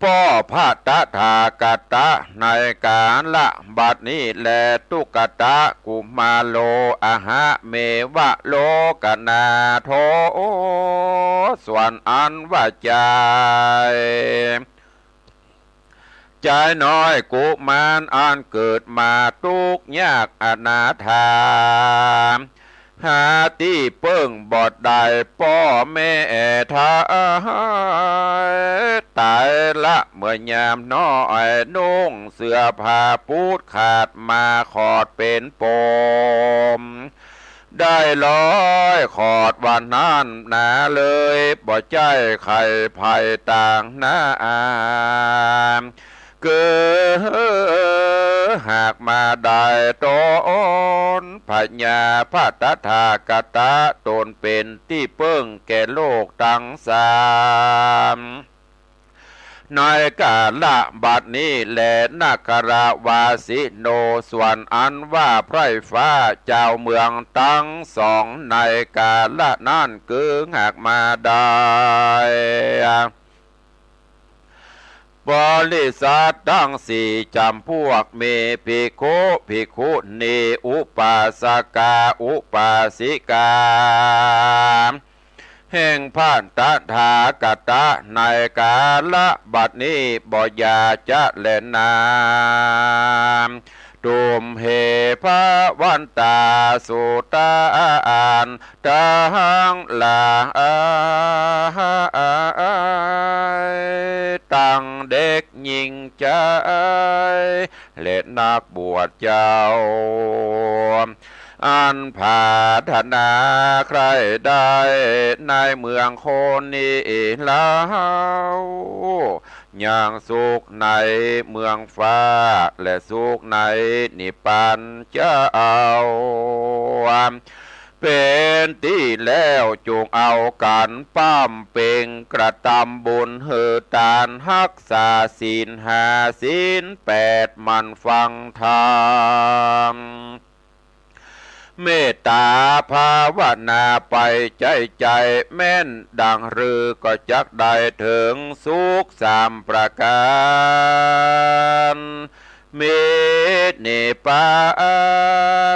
ป้อพระตถาคตะ ในกาละบัดนี้แล ตุ๊กตะกุมารโล อหะเมวะโลกนาโถ ส่วนอันว่าจาย จายน้อยกุมารอันเกิดมาตุ๊กข์ยากอนาถา หาตี้เปิ้งบ่ได้ ป้อแม่ไท้ต๋ายละเมื่อยามน้อย นุ่งเสื้อผ้าปูดขาดมาขอดเป๋นปม ได้ร้อยขอดวันนั้นนาเลย บ่ใจ้ใค่ไผต่างหน้า คือหากมาได้ตนพญาพระตถาคตะ ตนเป๋นตี้เปิ้งแก่โลกตังสาม ในกาละบัดนี้แล นครวาสิโน ส่วนอันว่าไพร่ฟ้าจาวเมืองตังสอง ในกาละนั้นคือหากมาได้ บริษัทตังสี่จ๋ำพวก มีภิกขุ ภิกขุณี อุปาสกา อุปาสิกา แห่งพระตถาคตะ ในกาละบัดนี้บ่อย่าจะแลนา ตุมเห ภะวันตา สุตา อันตังหลาย ตังเด็กญิงจาย และนักบวชเจ้า อันผาถนาใคร่ได้ในเมืองโคนิลาว ยังสุขในเมืองฟ้า และสุขในนิพพานเจ้า อัน เป๋นตี้แล้วจุ่งเอากั๋นปำเป็ง กระตำบุญหื้อตาน ฮักษาศีลห้าศีลแปด หมั่นฟังธรรม เมตต๋าภาวนาไปใจ๊ใจ๋ แม้นดั่งฤๅก็จักได้เถิงสุขสามประก๋าน มีนิพพา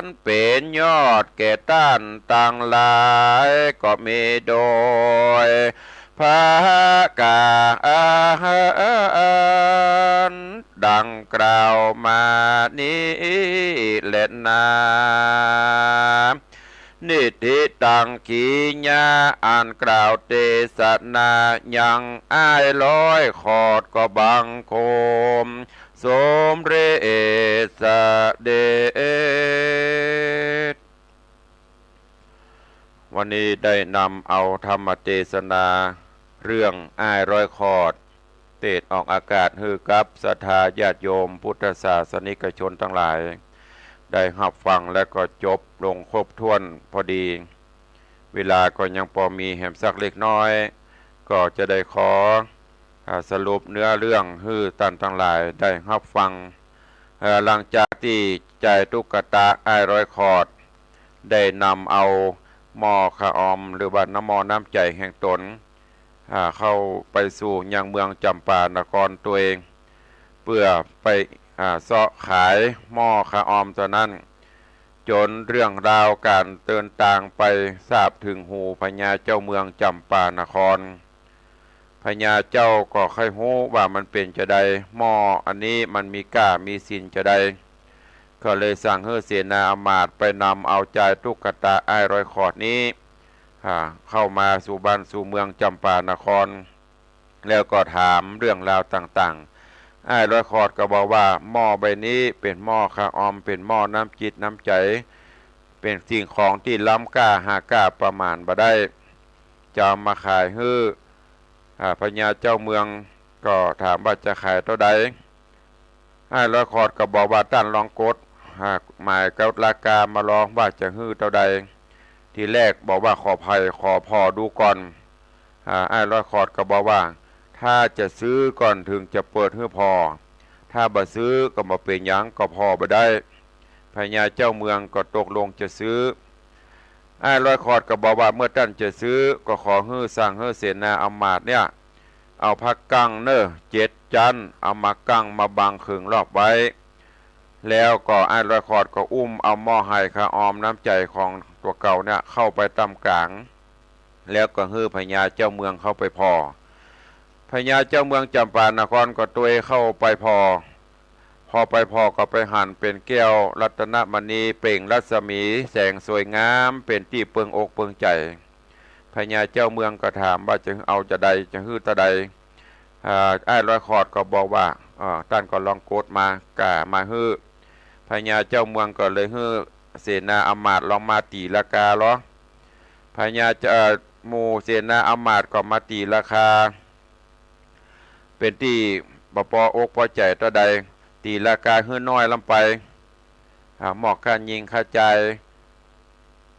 นเป๋นยอดแก่ต้านตังหลาย ก็มีโดยประก๋านดั่งกล่าวมานี้แลนา นิธิตัง กิริยาอันกล่าวเตสนา ยังอ้ายร้อยขอดก็บังคมสมเร็จเสด็จ วันนี้ได้นำเอาธรรมเตสนาเรื่องอ้ายร้อยขอด เตสน์ออกอากาศหื้อกับศรัทธาญาติโยมพุทธศาสนิกชนตังหลาย ได้ฮับฟังและก็จบลงครบถ้วนพอดี เวลาก็ยังปอมีแหมสักเล็กน้อย ก็จะได้ขอ อ่า สรุปเนื้อเรื่องหื้อต้านตังหลายได้ฮับฟัง เอ่อ หลังจากตี้จายตุ๊กตะอ้ายร้อยขอด ได้นำเอาหม้อข้าวออม หรือว่าน้ำหม้อน้ำใจ๋แห่งต๋น อ่า เข้าไปสู่ยังเมืองจ๋ำปานครตวย เปื้อไป อ่า เซาะขายหม้อข้าวออมต๋นนั้น จ๋นเรื่องราวก๋านเดินตางไปทราบเถิงหูพญาเจ้าเมืองจ๋ำปานคร พญาเจ้าก็ใค่ฮู้ว่ามันเป๋นจาใด หม้ออันนี้มันมีก้ามีสินจาใด ก็เลยสั่งหื้อเสนาอำมาตย์ไปนำเอาจายตุ๊กตะอ้ายร้อยขอดนี้ อ่า เข้ามาสู่บ้านสู่เมืองจ๋ำปานคร แล้วก็ถามเรื่องราวต่างๆ อ้ายร้อยขอดก็บอกว่าหม้อใบนี้เป๋นหม้อข้าวออม เป๋นหม้อน้ำจิตน้ำใจ๋ เป๋นสิ่งของตี้ล้ำก้าหาก้าประมาณบ่ได้ จะเอามาขายหื้อ อ่า พญาเจ้าเมืองก็ถามว่าจะขายเต้าใด อ้ายร้อยขอดก็บอกว่าต้านลองกด อ่า หมายกับราคามาลองว่าจะหื้อเต้าใด ทีแรกบอกว่าขอไผ่ขอผ่อดูก่อน อ่า อ้ายร้อยขอดก็บอกว่าถ้าจะซื้อก่อนเถิงจะเปิดหื้อผ่อ ถ้าบ่ซื้อก็บ่เป๋นหยัง ก็ผ่อบ่ได้ พญาเจ้าเมืองก็ตกลงจะซื้อ อ้ายร้อยขอดก็บอกว่าเมื่อต้านจะซื้อก็ขอหื้อสั่งหื้อเสนาอำมาตย์เนี่ย เอาผ้ากั้งเน่อเจ็ดจั๊น เอามากั้งมาบังเถิงรอบไว้ แล้วก็อ้ายร้อยขอดก็อุ้มเอาหม้อไหข้าวออมน้ำใจ๋ของตั๋วเก่าเนี่ยเข้าไปต๋ามก๋าง แล้วก็หื้อพญาเจ้าเมืองเข้าไปผ่อ พญาเจ้าเมืองจ๋ำปานครก็ตวยเข้าไปผ่อ พอไปผ่อก็ไปหันเป๋นแก้วรัตนมณีเปล่งรัศมีแสงสวยงามเป๋นตี้เปิงอกเปิงใจ๋ พญาเจ้าเมืองก็ถามว่าจะเอาจาใด จะหื้อเต้าใด อ่า อ้ายร้อยขอดก็บอกว่า อ่า ต้านก็ลองกดมา ก้ามาหื้อ พญาเจ้าเมืองก็เลยหื้อเสนาอำมาตย์ลองมาตี๋ราคาลอ พญาเจ้า เอ่อ หมู่เสนาอำมาตย์ก็มาตี๋ราคา เป๋นตี้บ่ปออกปอใจ๋เต้าใด ตี๋ราคาหื้อน้อยล้ำไป อ่า หม้อข้ายิงข้าจาย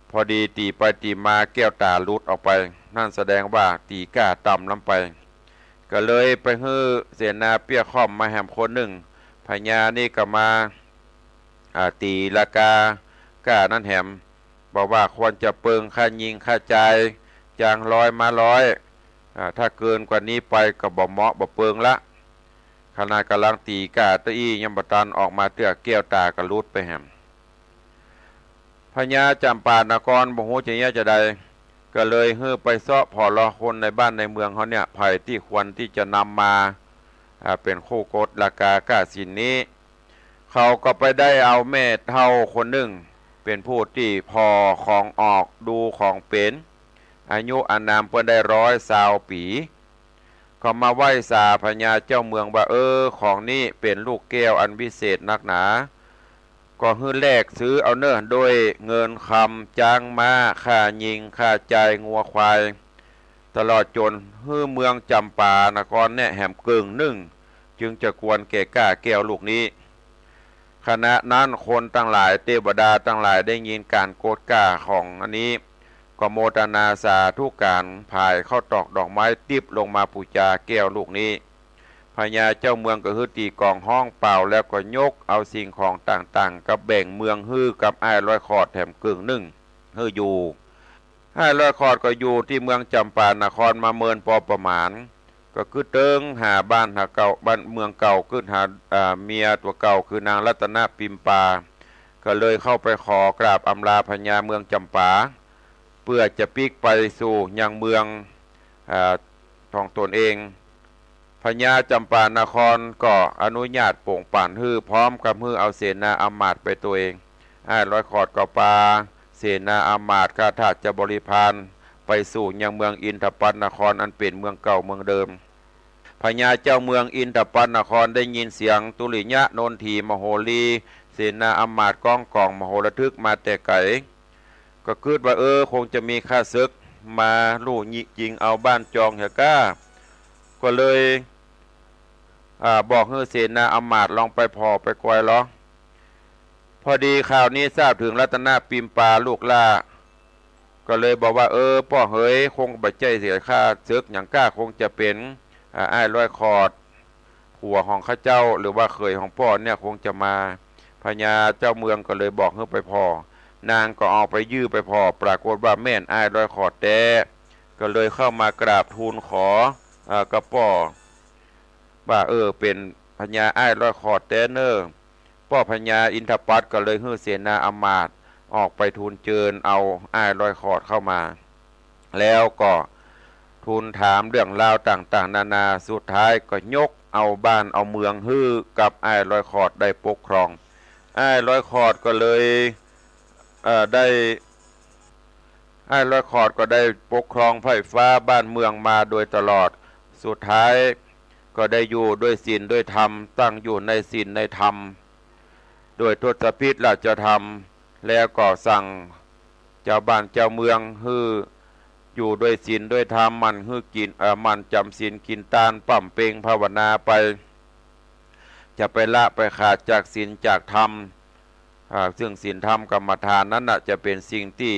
พอดีตี๋ไปตี๋มาแก้วต๋าหลุดออกไป นั่นแสดงว่าตี๋ก้าต่ำล้ำไป ก็เลยไปหื้อเสนาเปี้ยค่อมมาแหมคนนึ่ง พญานี่ก็มา อ่า ตี๋ราคาก้านั้นแหม บอกว่าควรจะเปิงข้ายิงข้าจาย จางร้อยมาร้อย อ่า ถ้าเกินกว่านี้ไปก็บ่เหมาะบ่เปิงละ ขนาดก่ำลังตี๋ก้าเต้าอี้ยังบ่ตันออกมาเตื้อ แก้วต๋าก็หลุดไปแหม พญาจ๋ำปานครบ่ฮู้จะเยียะจาใด ก็เลยหื้อไปเซาะผ่อลอคนในบ้านในเมืองเฮาเนี่ย ใผตี้ควรตี้จะนำมา อ่า เป๋นคู่กดราคาก้าสินนี้ เขาก็ไปได้เอาแม่เฒ่าคนนึ่ง เป๋นผู้ตี้ผ่อของออกดูของเป๋น อายุอานามเปิ้นได้ร้อยซาวปี๋ ก็มาไหว้สาพญาเจ้าเมืองว่า เออ ของนี้เป๋นลูกแก้วอันวิเศษนักหนา ก็หื้อแลกซื้อเอาเน่อ ด้วยเงินคำ จ๊างม้า ข้ายิง ข้าจาย งัวควาย ตลอดจ๋นหื้อเมืองจ๋ำปานครเนี่ยแหมเกิ่งนึ่ง จึงจะควรแก่ก้าแก้วลูกนี้ ขณะนั้นคนตังหลาย เตวดาตังหลายได้ยินก๋านโกรธกล้าของอันนี้ ก็โมทนาสาธุก๋าน ผายข้าวตอกดอกไม้ติ๊บลงมาปู๋จาแก้วลูกนี้ พญาเจ้าเมืองก็หื้อตี๋กลองฮ้องเป่า แล้วก็ยกเอาสิ่งของต่างๆ กับแบ่งเมืองหื้อกับอ้ายร้อยขอดแถมเกิ่งนึ่งหื้ออยู่ อ้ายร้อยขอดก็อยู่ตี้เมืองจ๋ำปานครมาเมินปอประมาณ ก็กึ๊ดเติ๊งหาบ้านหาเก่า บ้านเมืองเก่า กึ๊ดหา อ่า เมียตั๋วเก่า คือนางรัตนปิมปา ก็เลยเข้าไปขอกราบอำลาพญาเมืองจ๋ำปา เปื้อจะปิ๊กไปสู่ยังเมือง อ่า ของตนเอง พญาจ๋ำปานครก็อนุญาตโป๋งป๋านหื้อ พร้อมกับหื้อเอาเสนาอำมาตย์ไปตวยเอง อ้ายร้อยขอดก็ปาเสนาอำมาตย์ ข้าทาสบริพาร ไปสู่ยังเมืองอินทปัตนคร อันเป๋นเมืองเก่าเมืองเดิม พญาเจ้าเมืองอินทปัตนครได้ยินเสียงตุริยะนนทีมโหรี เสนาอำมาตย์ก้องก๋องมโหระทึกมาแต่ไก๋ ก็กึ๊ดว่า เออ คงจะมีข้าศึกมาลู่ยิงเอาบ้านจองเหียก้า ก็เลย อ่า บอกหื้อเสนาอำมาตย์ลองไปผ่อไปกอยลอ พอดีข่าวนี้ทราบเถิงรัตนปิมปาลูกหล้า ก็เลยบอกว่า เออ ป้อเหย คงบ่ใจ้เสียข้าศึกหยังก้า คงจะเป๋น อ่า อ้ายร้อยขอด ผัวของข้าเจ้า หรือว่าเขยของป้อเนี่ยคงจะมา พญาเจ้าเมืองก็เลยบอกหื้อไปผ่อ นางก็เอาไปยื่อไปผ่อ ปรากฏว่าแม่นอ้ายร้อยขอดแต๊ ก็เลยเข้ามากราบทูลขอ เอ่อ กับป้อ ว่า เออ เป๋นพญาอ้ายร้อยขอดแต๊เน่อ ป้อพญาอินทปัตก็เลยหื้อเสนาอำมาตย์ออกไปทูลเจิญเอาอ้ายร้อยขอดเข้ามา แล้วก็ทูลถามเรื่องราวต่างๆ นานา สุดท้ายก็ยกเอาบ้านเอาเมืองหื้อกับอ้ายร้อยขอดได้ปกครอง อ้ายร้อยขอดก็เลย เอ่อ ได้ อ้ายร้อยขอดก็ได้ปกครองไพร่ฟ้าบ้านเมืองมาโดยตลอด สุดท้ายก็ได้อยู่ด้วยศีลด้วยธรรม ตั้งอยู่ในศีลในธรรม โดยทศพิธราชธรรม แล้วก็สั่งเจ้าบ้านเจ้าเมืองหื้ออยู่ด้วยศีลด้วยธรรม หมั่นหื้อกิ๋น เอ่อ หมั่นจ๋ำศีลกิ๋นตาน บำเพ็ญภาวนาไป จะไปละไปขาดจากศีลจากธรรม อ่า ซึ่งศีลธรรมกรรมฐานนั้นน่ะ จะเป๋นสิ่งตี้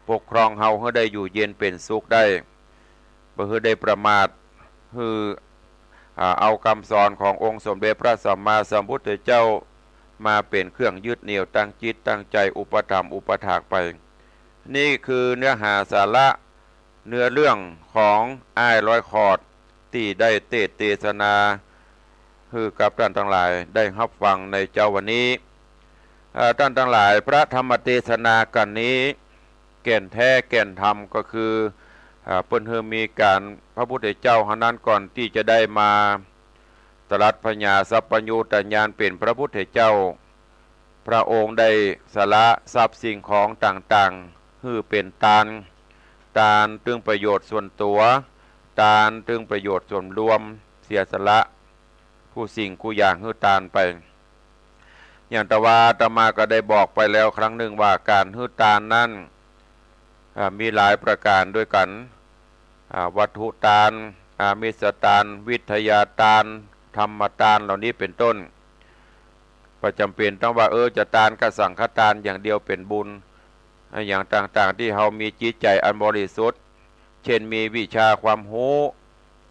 ปกครองเฮาหื้อได้อยู่เย็นเป๋นสุขได้ บ่หื้อได้ประมาท หื้อ อ่า เอากำสอนขององค์สมเด็จพระสัมมาสัมพุทธเจ้ามาเป๋นเครื่องยึดเหนี่ยวตั้งจิตตั้งใจ๋อุปถัมภ์อุปถากไป นี่คือเนื้อหาสาระ เนื้อเรื่องของอ้ายร้อยขอดตี้ได้เตสน์เตสนา หื้อกับต้านตังหลายได้ฮับฟังในเจ๊าวันนี้ เอ่อ ต้านตังหลาย พระธรรมเตสนากัณฑ์นี้ แก่นแต๊แก่นธรรมก็คือ เอ่อ เปิ้นหื้อมีก๋าน พระพุทธเจ้าเฮานั้นก่อนตี้จะได้มาตรัสผญาสัพพัญญูตญาณเป๋นพระพุทธเจ้า พระองค์ได้สละทรัพย์สิ่งของต่างๆ หื้อเป๋นตาน ตานเติงประโยชน์ส่วนตั๋ว ตานเติงประโยชน์ส่วนรวม เสียสละกู้สิ่งกู้อย่างหื้อตานไป อย่างตะวาอาตมาก็ได้บอกไปแล้วครั้งนึ่งว่าก๋านหื้อตานนั้น อ่า มีหลายประก๋านด้วยกั๋น อ่า วัตถุตาน อามิสตาน วิทยาตาน ธรรมตาน เหล่านี้เป๋นต้น บ่จ๋ำเป๋นต้องว่า เออ จะตานกะสังฆตานอย่างเดียวเป๋นบุญ อย่างต่างๆ ตี้เฮามีจิตใจ๋อันบริสุทธิ์ เช่นมีวิชาความฮู้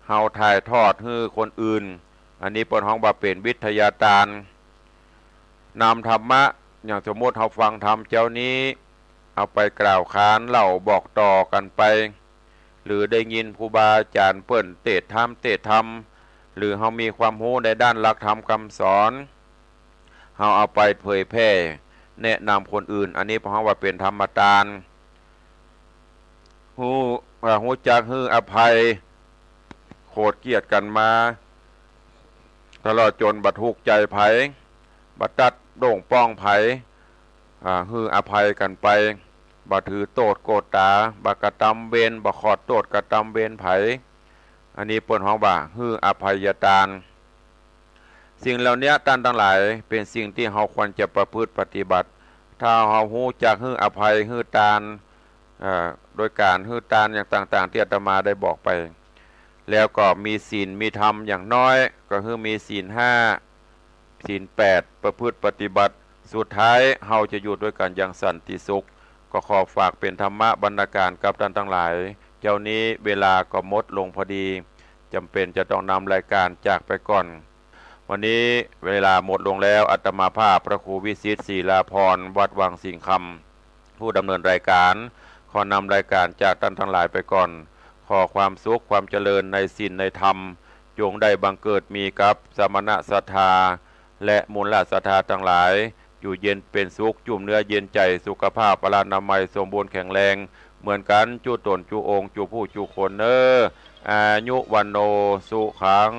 เฮาถ่ายทอดหื้อคนอื่น อันนี้เปิ้นฮ้องว่าเป๋นวิทยาตาน นำธรรมะ อย่างสมมุติเฮาฟังธรรมเจ๊านี้ เอาไปกล่าวขานเล่าบอกต่อกั๋นไป หรือได้ยินครูบาอาจ๋ารย์เปิ้นเตสน์ธรรม เตสน์ธรรม หรือเฮามีความฮู้ในด้านหลักธรรมกำสอน เฮาเอาไปเผยแผ่แนะนำคนอื่น อันนี้เปิ้นฮ้องว่าเป๋นธรรมตาน ฮู้ อ่า ฮู้จักหื้ออภัย โขดเคียดกั๋นมา ตลอดจ๋นบ่ถูกใจ๋ใผ บ่ตัดโด่งป้องใผ อ่า หื้ออภัยกั๋นไป บ่ถือโต้ษโกตา บ่กระตำเวร บ่ขอดโต้ษกระตำเวรใผ อันนี้เปิ้นฮ้องว่าหื้ออภัยตาน สิ่งเหล่านี้ต้านตังหลาย เป๋นสิ่งตี้เฮาควรจะประพฤติปฏิบัติ ถ้าเฮาฮู้จักหื้ออภัย หื้อตาน เอ่อ โดยก๋านหื้อตานอย่างต่างๆ ตี้อาตมาได้บอกไป แล้วก็มีศีลมีธรรมอย่างน้อย ก็หื้อมีศีลห้า ศีลแปด ประพฤติปฏิบัติ สุดท้ายเฮาจะอยู่ตวยกั๋นอย่างสันติสุข ก็ขอฝากเป๋นธรรมะบรรณาการกับต้านตังหลาย เจ้านี้เวลาก็หมดลงพอดี จ๋ำเป๋นจะต้องนำรายก๋านจากไปก่อน วันนี้เวลาหมดลงแล้ว อาตมาภาพพระครูวิสิทธิ์ ศิลาภรณ์ วัดวังสิงห์คำ ผู้ดำเนินรายก๋าน ขอนำรายก๋านจากต้านตังหลายไปก่อน ขอความสุขความเจริญในศีลในธรรม จงได้บังเกิดมีกับสมณะศรัทธา และมูลศรัทธาตังหลาย อยู่เย็นเป๋นสุข จุ่มเนื้อเย็นใจ๋ สุขภาพพลานามัยสมบูรณ์แข็งแรง เหมือนกั๋นจุ๊ต๋นจุ๊องค์จุ๊ผู้จุ๊คนเน่อ อายุ วัณโณ สุขัง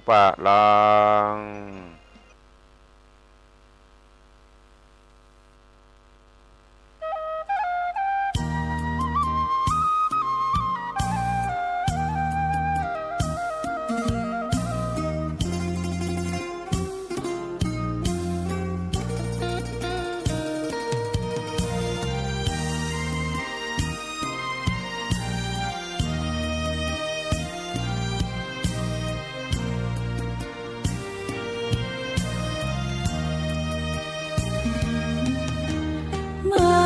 พลัง มา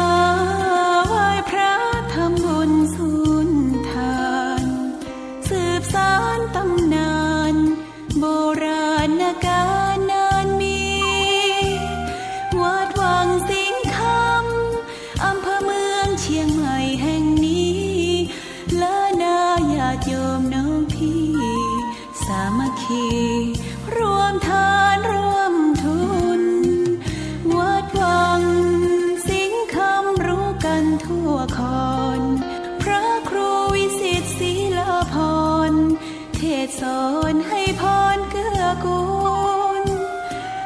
ไหว้พระทำบุญสุนทาน สืบสานต๋ำนาน โบราณกาลนานมี วัดวังสิงห์คำ อำเภอเมืองเชียงใหม่แห่งนี้ และนาญาติโยมน้องพี่ สามัคคี ร่วมทานร่วมทุน วัดวังสิงห์คำรู้กั๋นทั่วคอน พระครูวิสิทธิ์ ศิลาภรณ์ เทศน์สอนให้พรเกื้อกูล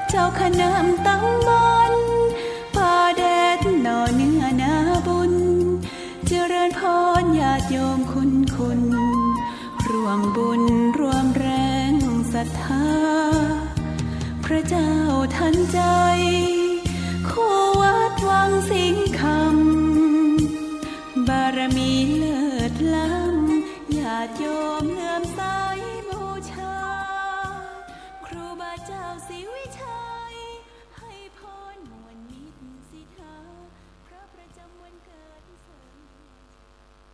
เจ้าคณะต๋ำบล ป่าแดดหน่อเนื้อนาบุญ เจริญพรญาติโยมคุณคุณ ร่วมบุญร่วมแรงศรัทธา พระเจ้าทันใจ คู่วัดวังสิงห์คำ บารมีเลิศล้ำ ญาติโยมเลื่อมใสบูชา ครูบาเจ้าศรีวิชัย ให้พรม่วนมิตรสิทธา พระประจำวันเกิดเสริมดวงชะตา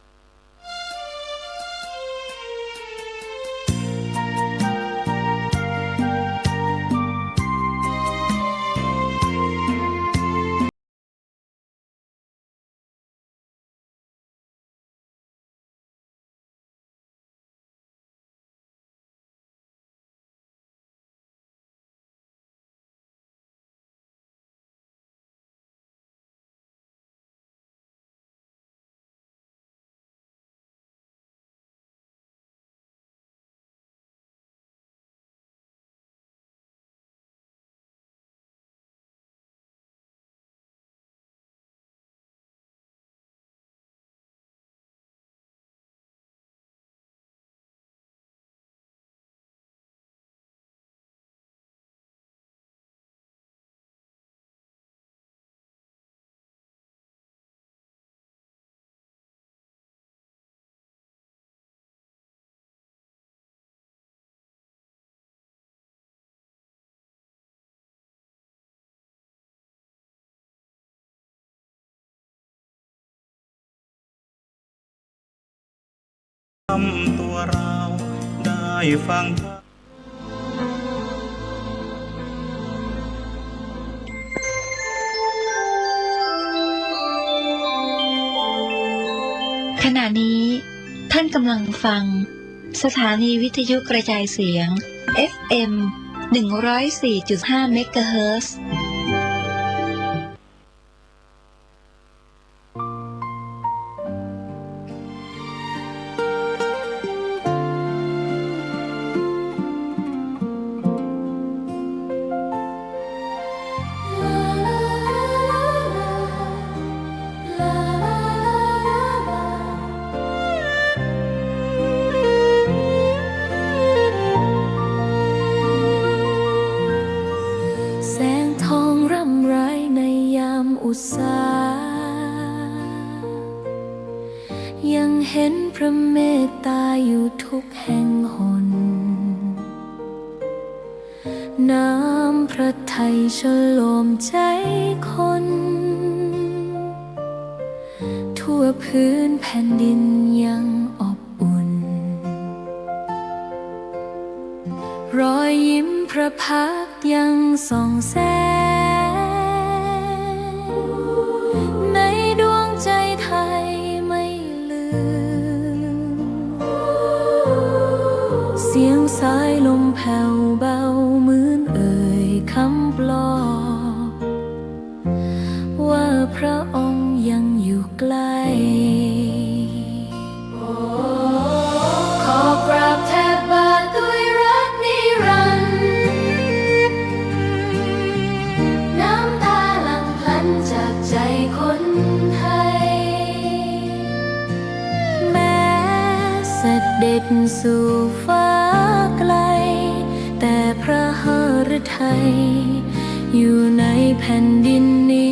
ทำตัวเราได้ฟังธรรม ขณะนี้ท่านกำลังฟังสถานีวิทยุกระจายเสียง เอฟเอ็ม หนึ่งร้อยสี่จุดห้า เมกะเฮิรตซ์ แสงทองร่ำไรในยามอุตสา ยังเห็นพระเมตตาอยู่ทุกแห่งหน น้ำพ ระทัยโฉลมใจ๋คน ทั่วผืนแผ่นดินยังอบอุ่น รอยยิ้มพระพักตร์ยังส่องแสง ในดวงใจ๋ไทยไม่ลืม เสียงสายลมแผ่วเบาเหมือนเอ่ยคำปลอบ ว่าพระองค์ยังอยู่ใกล้ ขอกราบแทบบาทด้วยรักนิรันดร์ น้ำตาหลั่งพลันจากใจ๋คนไทย แม้เสด็จสู่ฟ้าไกล แต่พระหฤทัยอยู่ในแผ่นดินนี้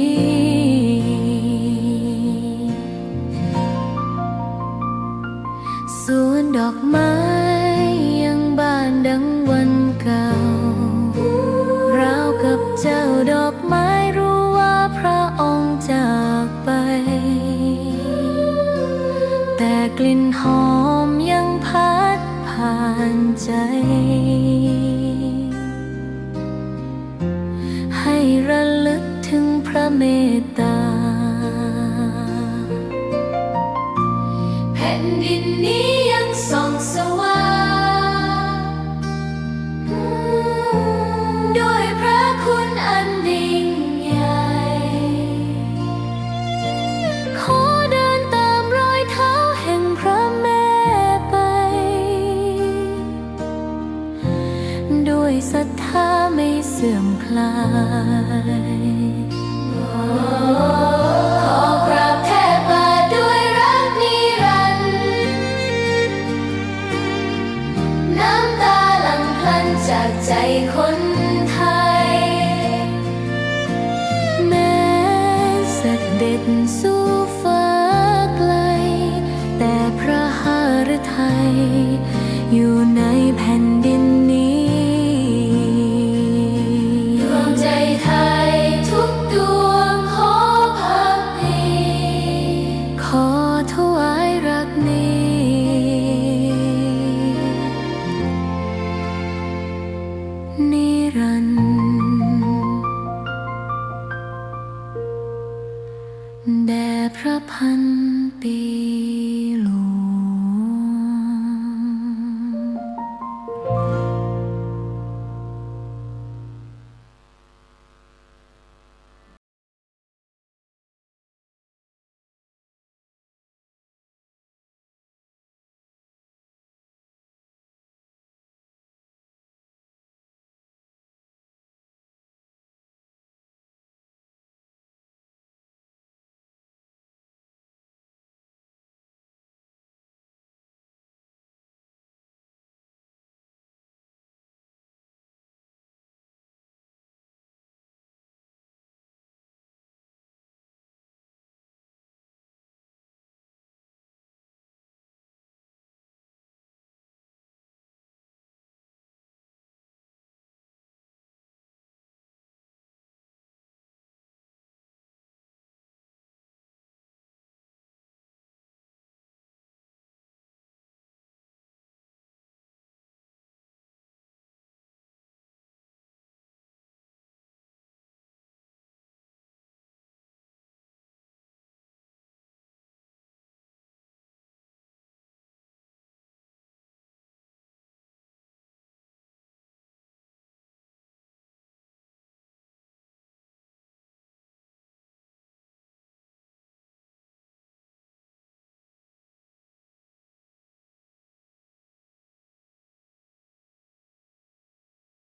สวนดอกไม้ยังบานดังวันเก่า ราวกับเจ้าดอกไม้รู้ว่าพระองค์จากไป แต่กลิ่นหอมยังพัดผ่านใจ๋ ให้ระลึกถึงพระเมตตา แผ่นดินนี้ยังส่องสว่าง ด้วยพระคุณอันยิ่งใหญ่ ขอเดินตามรอยเท้าแห่งพระแม่ไป ด้วยศรัทธาไม่เสื่อมคลาย ขอกราบแทบบาทด้วยรักนิรันดร์ น้ำตาหลั่งพลันจากใจ๋คนไทย แม้เสด็จสู่ฟ้าไกล แต่พระหฤทัยอยู่ในแผ่นดินนี้ ดวงใจ๋ไทยทุกดวงขอภักดี ขอถวายรักนี้ นิรันดร์ แด่พระพันปีหลวง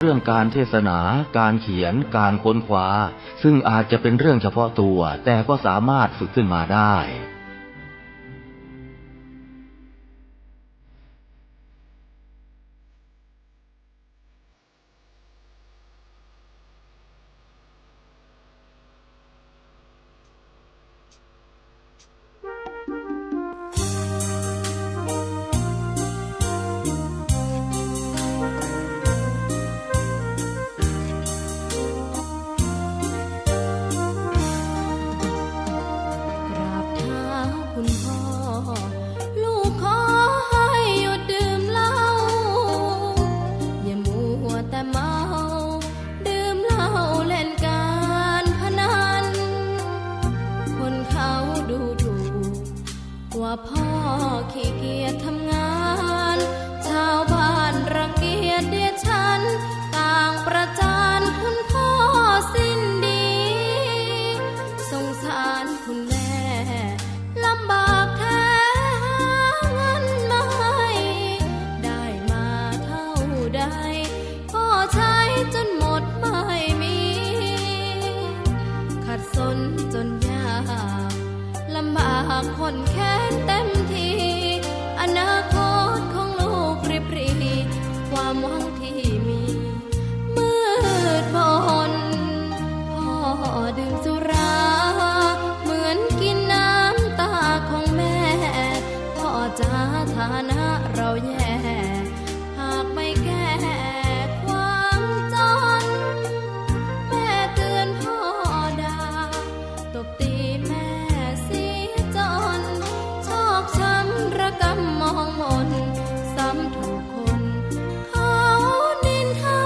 เรื่องการเทศนา การเขียน การค้นคว้า ซึ่งอาจจะเป็นเรื่องเฉพาะตัว แต่ก็สามารถฝึกขึ้นมาได้ เ ขี้เกียจทำงาน ชาวบ้านรังเกียจเดียะฉัน ต่างประจานคุณพ่อสิ้นดี สงสารคุณแม่ ลำบากแท้หาเงินมาให้ ได้มาเท่าใด ก็ใช้จนหมดไม่มี ขัดสนจนยาก ลำบากข้นแค้นเต็มที อนาคตของลูกริบหรี่ ความหวังที่มี มืดมน พ่อดื่มสุรา เหมือนกินน้ำตาของแม่ พ่อจ๋า ฐานะเราแย่ หากไม่แก้ความจน แม่เตือนพ่อด่า ตบตีแม่เสียจน ชอกช้ำระกำมองมน ซ้ำถูกคนเขานินทา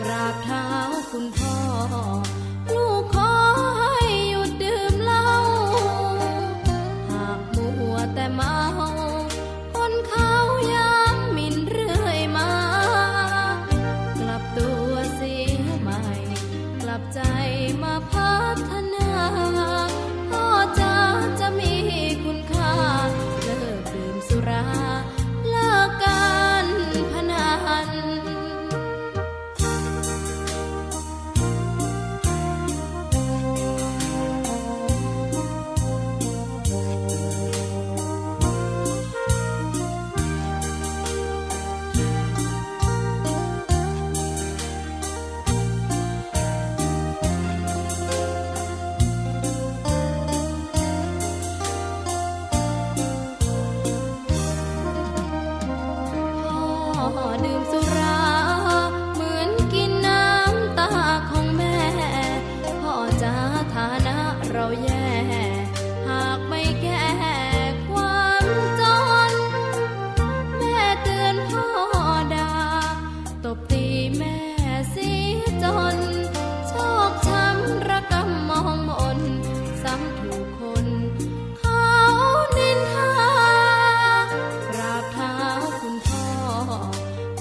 กราบเท้าคุณพ่อ ลูกขอให้หยุดดื่มเหล้า หากมัวแต่เมา คนเขาย้ำหมิ่นเรื่อยมา กลับตัวเสียใหม่ กลับใจมาพัฒนา พ่อจ๋า จะมีคุณค่า เลิกดื่มสุรา เลิกการพนัน พ่อดื่มสุรา เหมือนกินน้ำตาของแม่ พ่อจ๋า ฐานะเราแย่ หากไม่แก้ความจน แม่เตือนพ่อด่า ตบตีแม่เสียจน ชอกช้ำระกำมองมน ซ้ำถูกคนเขานินทา กราบเท้าคุณพ่อ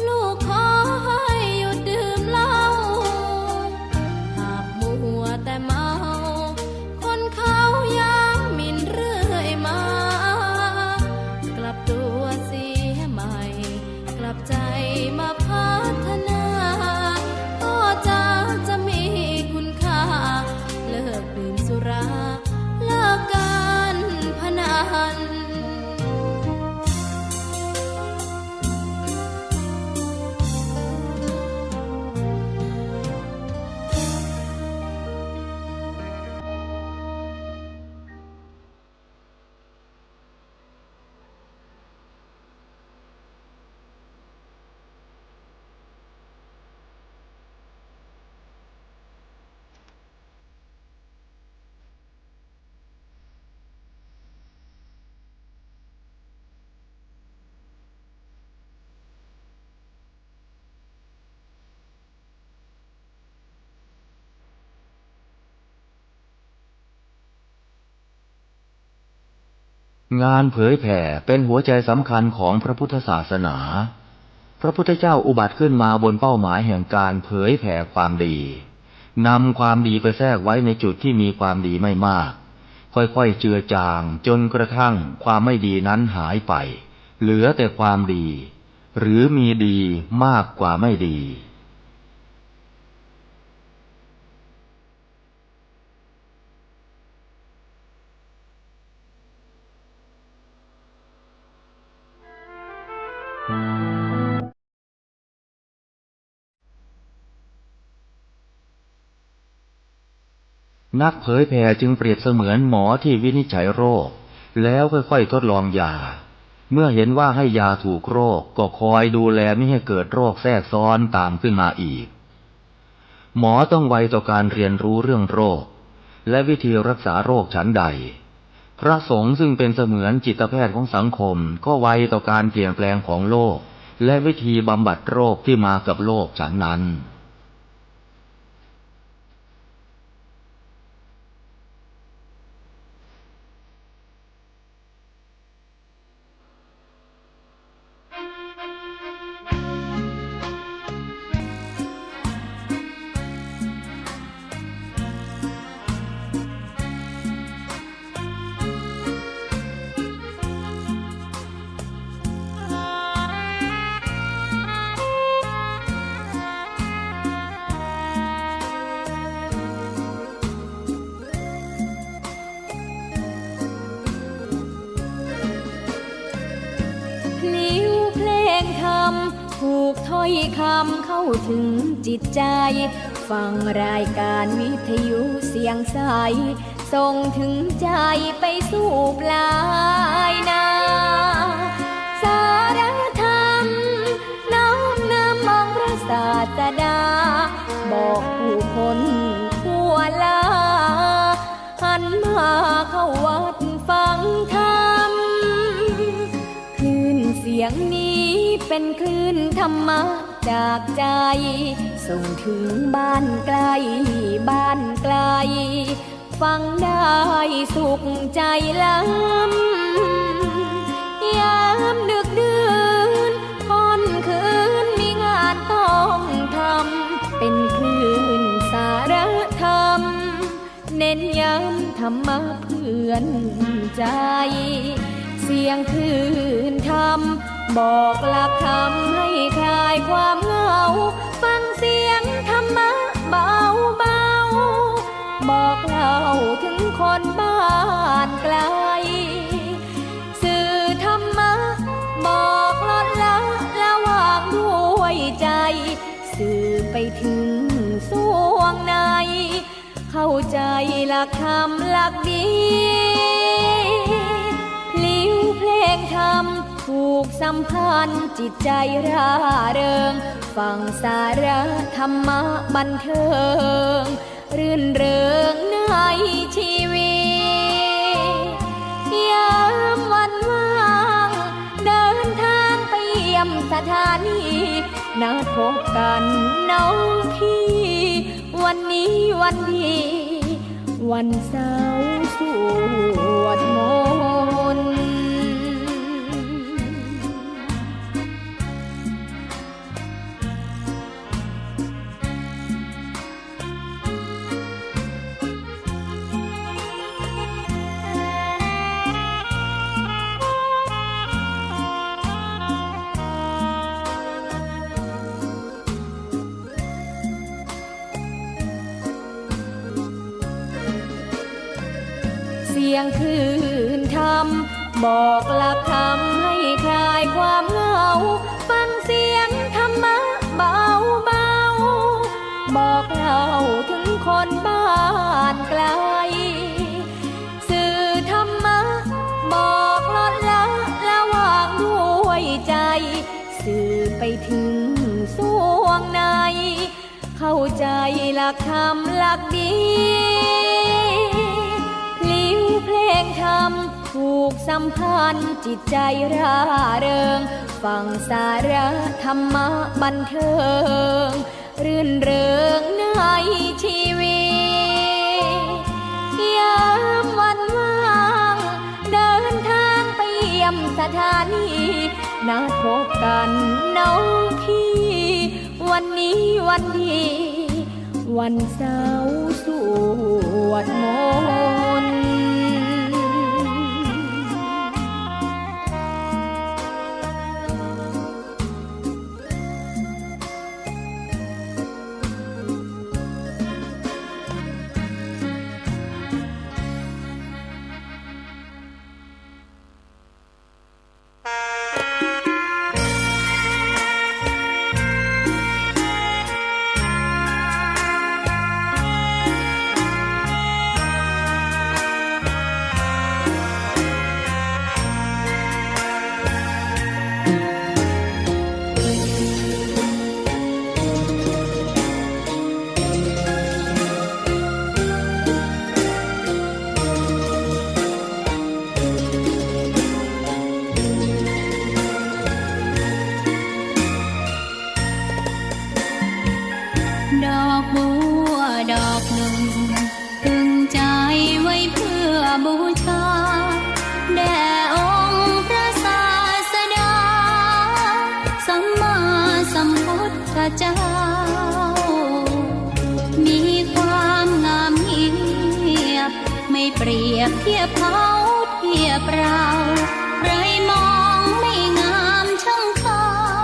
ลูกขอให้หยุดดื่มเหล้า หากมัวแต่เมา คนเขาย้ำหมิ่นเรื่อยมา กลับตัวเสียใหม่ กลับใจมาพัฒนา พ่อจ๋า จะมีคุณค่า เลิกดื่มสุรา เลิกการพนัน งานเผยแผ่เป็นหัวใจสำคัญของพระพุทธศาสนา พระพุทธเจ้าอุบัติขึ้นมาบนเป้าหมายแห่งการเผยแผ่ความดี นำความดีไปแทรกไว้ในจุดที่มีความดีไม่มาก ค่อยๆ เจือจาง จนกระทั่งความไม่ดีนั้นหายไป เหลือแต่ความดี หรือมีดีมากกว่าไม่ดี นักเผยแผ่จึงเปรียบเสมือนหมอที่วินิจฉัยโรค แล้วค่อยๆ ทดลองยา เมื่อเห็นว่าให้ยาถูกโรค ก็คอยดูแลมิให้เกิดโรคแทรกซ้อนตามขึ้นมาอีก หมอต้องไวต่อการเรียนรู้เรื่องโรค และวิธีรักษาโรคฉันใด พระสงฆ์ซึ่งเป็นเสมือนจิตแพทย์ของสังคม ก็ไวต่อการเปลี่ยนแปลงของโลก และวิธีบำบัดโรคที่มากับโลกฉันนั้น ถูกถ้อยคำเข้าถึงจิตใจ ฟังรายการวิทยุเสียงใส ส่งถึงใจไปสู่ปลายนา สารธรรมน้อมนำองค์พระศาสดา บอกผู้คนทั่วลา หันมาเข้าวัดฟังธรรม คลื่นเสียงนี้เป็นคลื่นธรรมะจากใจ ส่งถึงบ้านใกล้บ้านไกล ฟังได้สุขใจล้ำ ยามดึกดื่นค่ำคืนมีงานต้องทำ เป็นคลื่นสารธรรม เน้นย้ำธรรมะเพื่อนใจ เสียงคลื่นธรรม บอกหลักธรรมให้คลายความเหงา ฟังเสียงธรรมะเบาๆ บอกเล่าถึงคนบ้านไกล สื่อธรรมะ บอกลดละละวางด้วยใจ สื่อไปถึงส่วงใน เข้าใจหลักธรรมหลักดี พลิ้วเพลงธรรมผูกสัมพันธ์จิตใจร่าเริง ฟังสาระธรรมะบันเทิง รื่นเริงในชีวิต ยามวันว่าง เดินทางไปเยี่ยมสถานี นัดพบกันน้องพี่ วันนี้วันดี วันเสาร์สวดมนต์ เสียงคลื่นธรรม บอกหลักธรรมให้คลายความเหงา ฟังเสียงธรรมะเบาๆ บอกเล่าถึงคนบ้านไกล สื่อธรรมะ บอกลดละละวางด้วยใจ สื่อไปถึงส่วงใน เข้าใจหลักธรรมหลักดี พลิ้วเพลงธรรมผูกสัมพันธ์จิตใจร่าเริง ฟังสาระธรรมะบันเทิง รื่นเริงในชีวิต ยามวันว่าง เดินทางไปเยี่ยมสถานี นัดพบกันน้องพี่ วันนี้วันดี วันเสาร์สวดมนต์ ดอกบัวดอกหนึ่ง ตึงใจไว้เพื่อบูชา แด่องค์พระศาสดา สัมมาสัมพุทธเจ้า มีความงามเงียบ ไม่เปรียบเทียบเขาเทียบเรา